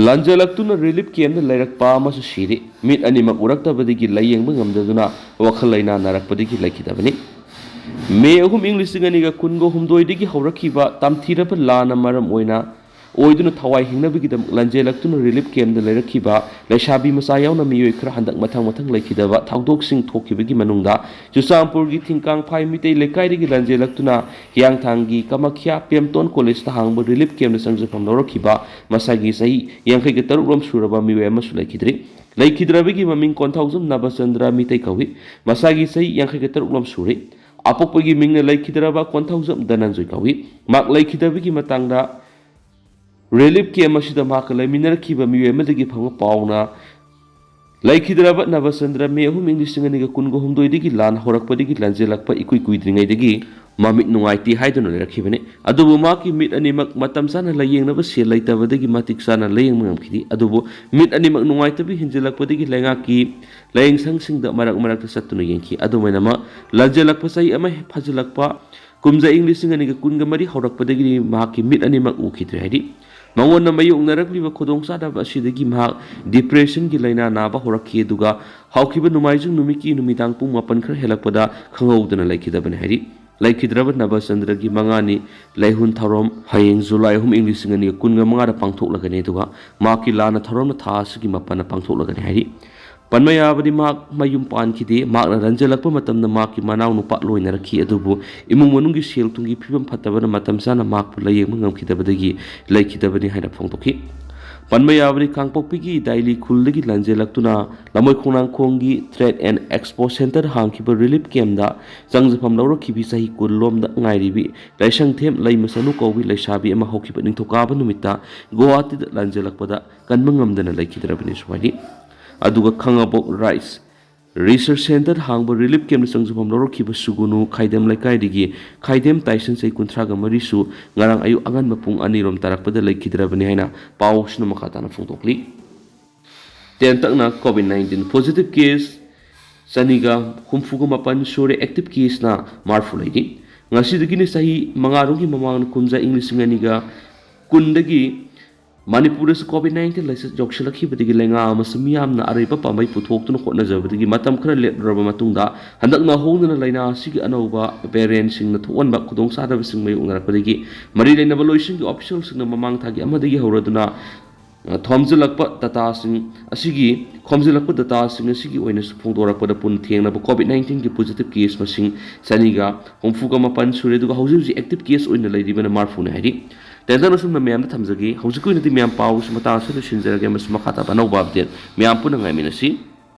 ꯂꯟꯖꯜꯂꯛꯇꯨꯅ ꯔꯤꯂꯤꯐ ꯀꯦꯝꯞꯇ ꯂꯩꯔꯛꯄ ꯑꯃꯁꯨ ꯁꯤꯔꯤ꯫ ꯃꯤꯠ ꯑꯅꯤꯃꯛ ꯎꯔꯛꯇꯕꯗꯒꯤ ꯂꯥꯌꯦꯡꯕ ꯉꯝꯗꯗꯨꯅ ꯋꯥꯈꯜ ꯂꯩꯅꯥ ꯅꯥꯔꯛꯄꯗꯒꯤ ꯂꯩꯈꯤꯗꯕꯅꯤ꯫ ꯃꯦ ꯑꯍꯨꯝ, ꯏꯪ ꯂꯤꯁꯤꯡ ꯑꯅꯤꯒ ꯀꯨꯟꯒ ꯍꯨꯝꯗꯣꯏꯗꯒꯤ ꯍꯧꯔꯛꯈꯤꯕ ꯇꯝꯊꯤꯔꯕ ꯂꯥꯟꯅ ꯃꯔꯝ ꯑꯣꯏꯅ ꯑꯣꯏꯗꯨꯅ ꯊꯋꯥꯏ ꯍꯤꯡꯅꯕꯒꯤꯗꯃꯛ ꯂꯥꯟꯖꯦꯜꯂꯛꯇꯨꯅ ꯔꯤꯂꯤꯐ ꯀꯦꯝꯞꯇ ꯂꯩꯔꯛꯈꯤꯕ ꯂꯩꯁꯥꯕꯤ ꯃꯆꯥ ꯌꯥꯎꯅ ꯃꯤꯑꯣꯏ ꯈꯔ ꯍꯟꯗꯛ ꯃꯊꯪ ꯃꯊꯪ ꯂꯩꯈꯤꯗꯕ ꯊꯧꯗꯣꯛꯁꯤꯡ ꯊꯣꯛꯈꯤꯕꯒꯤ ꯃꯅꯨꯡꯗ ꯆꯨꯔꯆꯥꯟꯄꯨꯔꯒꯤ ꯊꯤꯡꯀꯥꯡꯐꯥꯏ ꯃꯤꯇꯩ ꯂꯩꯀꯥꯏꯗꯒꯤ ꯂꯥꯟꯖꯦꯜꯂꯛꯇꯨꯅ ꯍꯤꯌꯥꯡꯊꯥꯡꯒꯤ ꯀꯃꯈ꯭ꯌꯥ ꯄꯦꯝꯇꯣꯟ ꯀꯣꯂꯦꯖꯇ ꯍꯥꯡꯕ ꯔꯤꯂꯤꯐ ꯀꯦꯝꯞꯇ ꯆꯪꯖꯐꯝ ꯂꯧꯔꯛꯈꯤꯕ ꯃꯁꯥꯒꯤ ꯆꯍꯤ ꯌꯥꯡꯈꯩꯒ ꯇꯔꯨꯛ ꯂꯣꯝ ꯁꯨꯔꯕ ꯃꯤꯑꯣꯏ ꯑꯃꯁꯨ ꯂꯩꯈꯤꯗ꯭ꯔꯤ꯫ ꯂꯩꯈꯤꯗ꯭ꯔꯕꯒꯤ ꯃꯃꯤꯡ ꯀꯣꯟꯊꯧꯖꯝ ꯅꯕꯆꯟꯗ꯭ꯔ ꯃꯤꯇꯩ ꯀꯧꯏ꯫ ꯃꯁꯥꯒꯤ ꯆꯍꯤ ꯌꯥꯡꯈꯩꯒ ꯇꯔꯨꯛ ꯂꯣꯝ ꯁꯨꯔꯦ꯫ ꯑꯄꯣꯛꯄꯒꯤ ꯃꯤꯡꯅ ꯂꯩꯈꯤꯗ꯭ꯔꯕ ꯀꯣꯟꯊꯧꯖꯝ ꯙꯅꯟꯖꯣꯏ ꯀꯧꯏ꯫ ꯃꯍꯥꯛ ꯂꯩꯈꯤꯗꯕꯒꯤ ꯃꯇꯥꯡꯗ ꯔꯤꯂꯤꯐ ꯀꯦꯝꯞ ꯑꯁꯤꯗ ꯃꯍꯥꯛꯀ ꯂꯩꯃꯤꯟꯅꯔꯛꯈꯤꯕ ꯃꯤꯑꯣꯏ ꯑꯃꯗꯒꯤ ꯐꯪꯕ ꯄꯥꯎꯅ, ꯂꯩꯈꯤꯗ꯭ꯔꯕ ꯅꯕꯆꯟꯗ꯭ꯔ ꯃꯦ ꯑꯍꯨꯝ ꯏꯪ ꯂꯤꯁꯤꯡ ꯑꯅꯤꯒ ꯀꯨꯟꯒ ꯍꯨꯝꯗꯣꯏꯗꯒꯤ ꯂꯥꯟ ꯍꯧꯔꯛꯄꯗꯒꯤ ꯂꯥꯟꯖꯦꯜꯂꯛꯄ ꯏꯀꯨꯏ ꯀꯨꯏꯗ꯭ꯔꯤꯉꯩꯗꯒꯤ ꯃꯃꯤꯠ ꯅꯨꯡꯉꯥꯏꯇꯦ ꯍꯥꯏꯗꯨꯅ ꯂꯩꯔꯛꯈꯤꯕꯅꯤ꯫ ꯑꯗꯨꯕꯨ ꯃꯍꯥꯛꯀꯤ ꯃꯤꯠ ꯑꯅꯤꯃꯛ ꯃꯇꯝ ꯆꯥꯅ ꯂꯥꯌꯦꯡꯅꯕ ꯁꯦꯜ ꯂꯩꯇꯕꯗꯒꯤ ꯃꯇꯤꯛ ꯆꯥꯅ ꯂꯥꯌꯦꯡꯕ ꯉꯝꯈꯤꯗꯦ꯫ ꯑꯗꯨꯕꯨ ꯃꯤꯠ ꯑꯅꯤꯃꯛ ꯅꯨꯡꯉꯥꯏꯇꯕ ꯍꯦꯟꯖꯤꯜꯂꯛꯄꯗꯒꯤ ꯂꯩꯉꯥꯛꯀꯤ ꯂꯥꯌꯦꯡꯁꯪꯁꯤꯡꯗ ꯃꯔꯛ ꯃꯔꯛꯇ ꯆꯠꯇꯨꯅ ꯌꯦꯡꯈꯤ꯫ ꯑꯗꯨꯃꯥꯏꯅ ꯑꯃ ꯂꯥꯟꯖꯦꯜꯂꯛꯄ ꯆꯍꯤ ꯑꯃ ꯐꯥꯖꯤꯜꯂꯛꯄ ꯀꯨꯝꯖꯥ ꯏꯪ ꯂꯤꯁꯤꯡ ꯑꯅꯤꯒ ꯀꯨꯟꯒ ꯃꯔꯤ ꯍꯧꯔꯛꯄꯗꯒꯤꯗꯤ ꯃꯍꯥꯛꯀꯤ ꯃꯤꯠ ꯑꯅꯤꯃꯛ ꯎꯈꯤꯗ꯭ꯔꯦ ꯍꯥꯏꯔꯤ꯫ ꯃꯉꯣꯟꯗ ꯃꯥꯌꯣꯛꯅꯔꯛꯂꯤꯕ ꯈꯨꯗꯣꯡꯆꯥꯗꯕ ꯑꯁꯤꯗꯒꯤ ꯃꯍꯥꯛ ꯗꯤꯄ꯭ꯔꯦꯁꯟꯒꯤ ꯂꯥꯏꯅꯥ ꯅꯥꯕ ꯍꯧꯔꯛꯈꯤ, ꯑꯗꯨꯒ ꯍꯧꯈꯤꯕ ꯅꯣꯡꯃꯥꯏꯖꯤꯡ ꯅꯨꯃꯤꯠꯀꯤ ꯅꯨꯃꯤꯗꯥꯡ ꯄꯨꯡ ꯃꯥꯄꯟ ꯈꯔ ꯍꯦꯜꯂꯛꯄꯗ ꯈꯪꯍꯧꯗꯅ ꯂꯩꯈꯤꯗꯕꯅꯤ ꯍꯥꯏꯔꯤ꯫ ꯂꯩꯈꯤꯗ꯭ꯔꯕ ꯅꯕꯆꯟꯗ꯭ꯔꯒꯤ ꯃꯉꯥꯅꯤ ꯂꯥꯏꯍꯨꯟ ꯊꯧꯔꯝ ꯍꯌꯦꯡ ꯖꯨꯂꯥꯏ ꯑꯍꯨꯝ ꯏꯪ ꯂꯤꯁꯤꯡ ꯑꯅꯤꯒ ꯀꯨꯟꯒ ꯃꯉꯥꯗ ꯄꯥꯡꯊꯣꯛꯂꯒꯅꯤ, ꯑꯗꯨꯒ ꯃꯍꯥꯛꯀꯤ ꯂꯥꯟꯅ ꯊꯧꯔꯝꯅ ꯊꯥ ꯑꯁꯤꯒꯤ ꯃꯥꯄꯟꯗ ꯄꯥꯡꯊꯣꯛꯂꯒꯅꯤ ꯍꯥꯏꯔꯤ꯫ ꯄꯟꯕ ꯌꯥꯕꯗꯤ ꯃꯍꯥꯛ ꯃꯌꯨꯝ ꯄꯥꯟꯈꯤꯗꯦ꯫ ꯃꯍꯥꯛꯅ ꯂꯥꯟꯖꯦꯜꯂꯛꯄ ꯃꯇꯝꯗ ꯃꯍꯥꯛꯀꯤ ꯃꯅꯥꯎ ꯅꯨꯄꯥ ꯂꯣꯏꯅꯔꯛꯈꯤ, ꯑꯗꯨꯕꯨ ꯏꯃꯨꯡ ꯃꯅꯨꯡꯒꯤ ꯁꯦꯜ ꯊꯨꯝꯒꯤ ꯐꯤꯕꯝ ꯐꯠꯇꯕꯅ ꯃꯇꯝ ꯆꯥꯅ ꯃꯍꯥꯛꯄꯨ ꯂꯥꯌꯦꯡꯕ ꯉꯝꯈꯤꯗꯕꯗꯒꯤ ꯂꯩꯈꯤꯗꯕꯅꯤ ꯍꯥꯏꯅ ꯐꯣꯡꯗꯣꯛꯈꯤ꯫ ꯄꯟꯕ ꯌꯥꯕꯗꯤ ꯀꯥꯡꯄꯣꯛꯄꯤꯒꯤ ꯗꯥꯏꯂꯤ ꯈꯨꯜꯗꯒꯤ ꯂꯥꯟꯖꯦꯜꯂꯛꯇꯨꯅ ꯂꯃꯣꯏ ꯈꯣꯡꯅꯥꯡꯈꯣꯡꯒꯤ Trade and Expo Centre ꯍꯥꯡꯈꯤꯕ ꯔꯤꯂꯤꯐ ꯀꯦꯝꯞꯇ ꯆꯪꯖꯐꯝ ꯂꯧꯔꯛꯈꯤꯕꯤ ꯆꯍꯤ ꯀꯨꯟ ꯂꯣꯝꯗ ꯉꯥꯏꯔꯤꯕꯤ ꯂꯥꯏꯁꯪꯊꯦꯝ ꯂꯩꯃꯁꯅꯨ ꯀꯧꯕꯤ ꯂꯩꯁꯥꯕꯤ ꯑꯃ ꯍꯧꯈꯤꯕ ꯅꯤꯡꯊꯧꯀꯥꯕ ꯅꯨꯃꯤꯠꯇ ꯒꯨꯋꯥꯍꯥꯇꯤꯗ ꯂꯥꯟꯖꯦꯜꯂꯛꯄꯗ ꯀꯟꯕ ꯉꯝꯗꯅ ꯂꯩꯈꯤꯗ꯭ꯔꯕꯅꯤꯁꯨ ꯍꯥꯏꯔꯤ꯫ ꯑꯗꯨꯒ ꯈꯥꯉꯕꯣꯛ ꯔꯥꯏꯁ ꯔꯤꯁꯔꯁ ꯁꯦꯟꯇꯔ ꯍꯥꯡꯕ ꯔꯤꯂꯤꯐ ꯀꯦꯝꯞꯇ ꯆꯪꯖꯐꯝ ꯂꯧꯔꯛꯈꯤꯕ ꯁꯨꯒꯨꯅꯨ ꯈꯥꯏꯗꯦꯝ ꯂꯩꯀꯥꯏꯗꯒꯤ ꯈꯥꯏꯗꯦꯝ ꯇꯥꯏꯁꯟ ꯆꯍꯤ ꯀꯨꯟꯊ꯭ꯔꯥꯒ ꯃꯔꯤꯁꯨ ꯉꯔꯥꯡ ꯑꯌꯨꯛ ꯑꯉꯟꯕ ꯄꯨꯡ ꯑꯅꯤꯔꯣꯝ ꯇꯥꯔꯛꯄꯗ ꯂꯩꯈꯤꯗ꯭ꯔꯕꯅꯤ ꯍꯥꯏꯅ ꯄꯥꯎꯁꯤꯅ ꯃꯈꯥ ꯇꯥꯅ ꯐꯣꯡꯗꯣꯛꯂꯤ꯫ ꯇꯦꯟꯇꯛꯅ ꯀꯣꯚꯤꯗ ꯅꯥꯏꯟꯇꯤꯟ ꯄꯣꯖꯤꯇꯤꯚ ꯀꯦꯁ ꯆꯅꯤꯒ ꯍꯨꯝꯐꯨꯒ ꯃꯥꯄꯟ ꯁꯨꯔꯦ, ꯑꯦꯛꯇꯤꯚ ꯀꯦꯁꯅ ꯃꯔꯤꯐꯨ ꯂꯩꯔꯤ꯫ ꯉꯁꯤꯗꯒꯤꯅ ꯆꯍꯤ ꯃꯉꯥꯔꯣꯝꯒꯤ ꯃꯃꯥꯡꯗ ꯀꯨꯝꯖꯥ ꯏꯪ ꯂꯤꯁꯤꯡ ꯑꯅꯤꯒ ꯀꯨꯟꯗꯒꯤ ꯃꯅꯤꯄꯨꯔꯗꯁꯨ ꯀꯣꯚꯤꯗ ꯅꯥꯏꯟꯇꯤꯟ ꯂꯥꯏꯆꯠ ꯌꯧꯁꯤꯜꯂꯛꯈꯤꯕꯗꯒꯤ ꯂꯩꯉꯥꯛ ꯑꯃꯁꯨꯡ ꯃꯤꯌꯥꯝꯅ ꯑꯔꯩꯕ ꯄꯥꯝꯕꯩ ꯄꯨꯊꯣꯛꯇꯨꯅ ꯍꯣꯠꯅꯖꯕꯗꯒꯤ ꯃꯇꯝ ꯈꯔ ꯂꯦꯞꯂꯨꯔꯕ ꯃꯇꯨꯡꯗ, ꯍꯟꯗꯛꯅ ꯍꯧꯗꯨꯅ ꯂꯥꯏꯅꯥ ꯑꯁꯤꯒꯤ ꯑꯅꯧꯕ ꯚꯦꯔꯤꯌꯦꯟꯁꯤꯡꯅ ꯊꯣꯛꯍꯟꯕ ꯈꯨꯗꯣꯡꯆꯥꯗꯕꯁꯤꯡ ꯃꯥꯌꯣꯛꯅꯔꯛꯄꯗꯒꯤ ꯃꯔꯤ ꯂꯩꯅꯕ ꯂꯣꯏꯁꯪꯒꯤ ꯑꯣꯐꯤꯁꯤꯌꯦꯜꯁꯤꯡꯅ ꯃꯃꯥꯡ ꯊꯥꯒꯤ ꯑꯃꯗꯒꯤ ꯍꯧꯔꯗꯨꯅ, ꯑ, ꯊꯣꯝꯖꯤꯜꯂꯛꯄ ꯗꯇꯥꯁꯤꯡ ꯑꯁꯤꯒꯤ, ꯈꯣꯝꯖꯤꯜꯂꯛꯄ ꯗꯇꯥꯁꯤꯡ ꯑꯁꯤꯒꯤ ꯑꯣꯏꯅꯁꯨ ꯐꯣꯡꯗꯣꯔꯛꯄꯗ, ꯄꯨꯟꯅ ꯊꯦꯡꯅꯕ ꯀꯣꯚꯤꯗ ꯅꯥꯏꯟꯇꯤꯟꯒꯤ ꯄꯣꯖꯤꯇꯤꯚ ꯀꯦꯁ ꯃꯁꯤꯡ ꯆꯅꯤꯒ ꯍꯨꯝꯐꯨꯒ ꯃꯥꯄꯟ ꯁꯨꯔꯦ, ꯑꯗꯨꯒ ꯍꯧꯖꯤꯛ ꯍꯧꯖꯤꯛ ꯑꯦꯛꯇꯤꯚ ꯀꯦꯁ ꯑꯣꯏꯅ ꯂꯩꯔꯤꯕꯅ ꯃꯔꯤꯐꯨꯅꯤ ꯍꯥꯏꯔꯤ꯫ ꯇꯦꯟꯗꯔ ꯑꯁꯨꯝꯅ ꯃꯌꯥꯝꯗ ꯊꯝꯖꯒꯦ꯫ ꯍꯧꯖꯤꯛꯀꯤ ꯑꯣꯏꯅꯗꯤ ꯃꯌꯥꯝ ꯄꯥꯎꯁꯤ ꯃꯇꯥꯡ ꯑꯁꯤꯗ ꯂꯣꯏꯁꯤꯟꯖꯔꯒꯦ, ꯑꯃꯁꯨꯡ ꯃꯈꯥ ꯇꯥꯕ ꯑꯅꯧꯕ ꯑꯞꯗꯦꯠ ꯃꯌꯥꯝ ꯄꯨꯟꯅ ꯉꯥꯏꯃꯤꯟꯅꯁꯤ꯫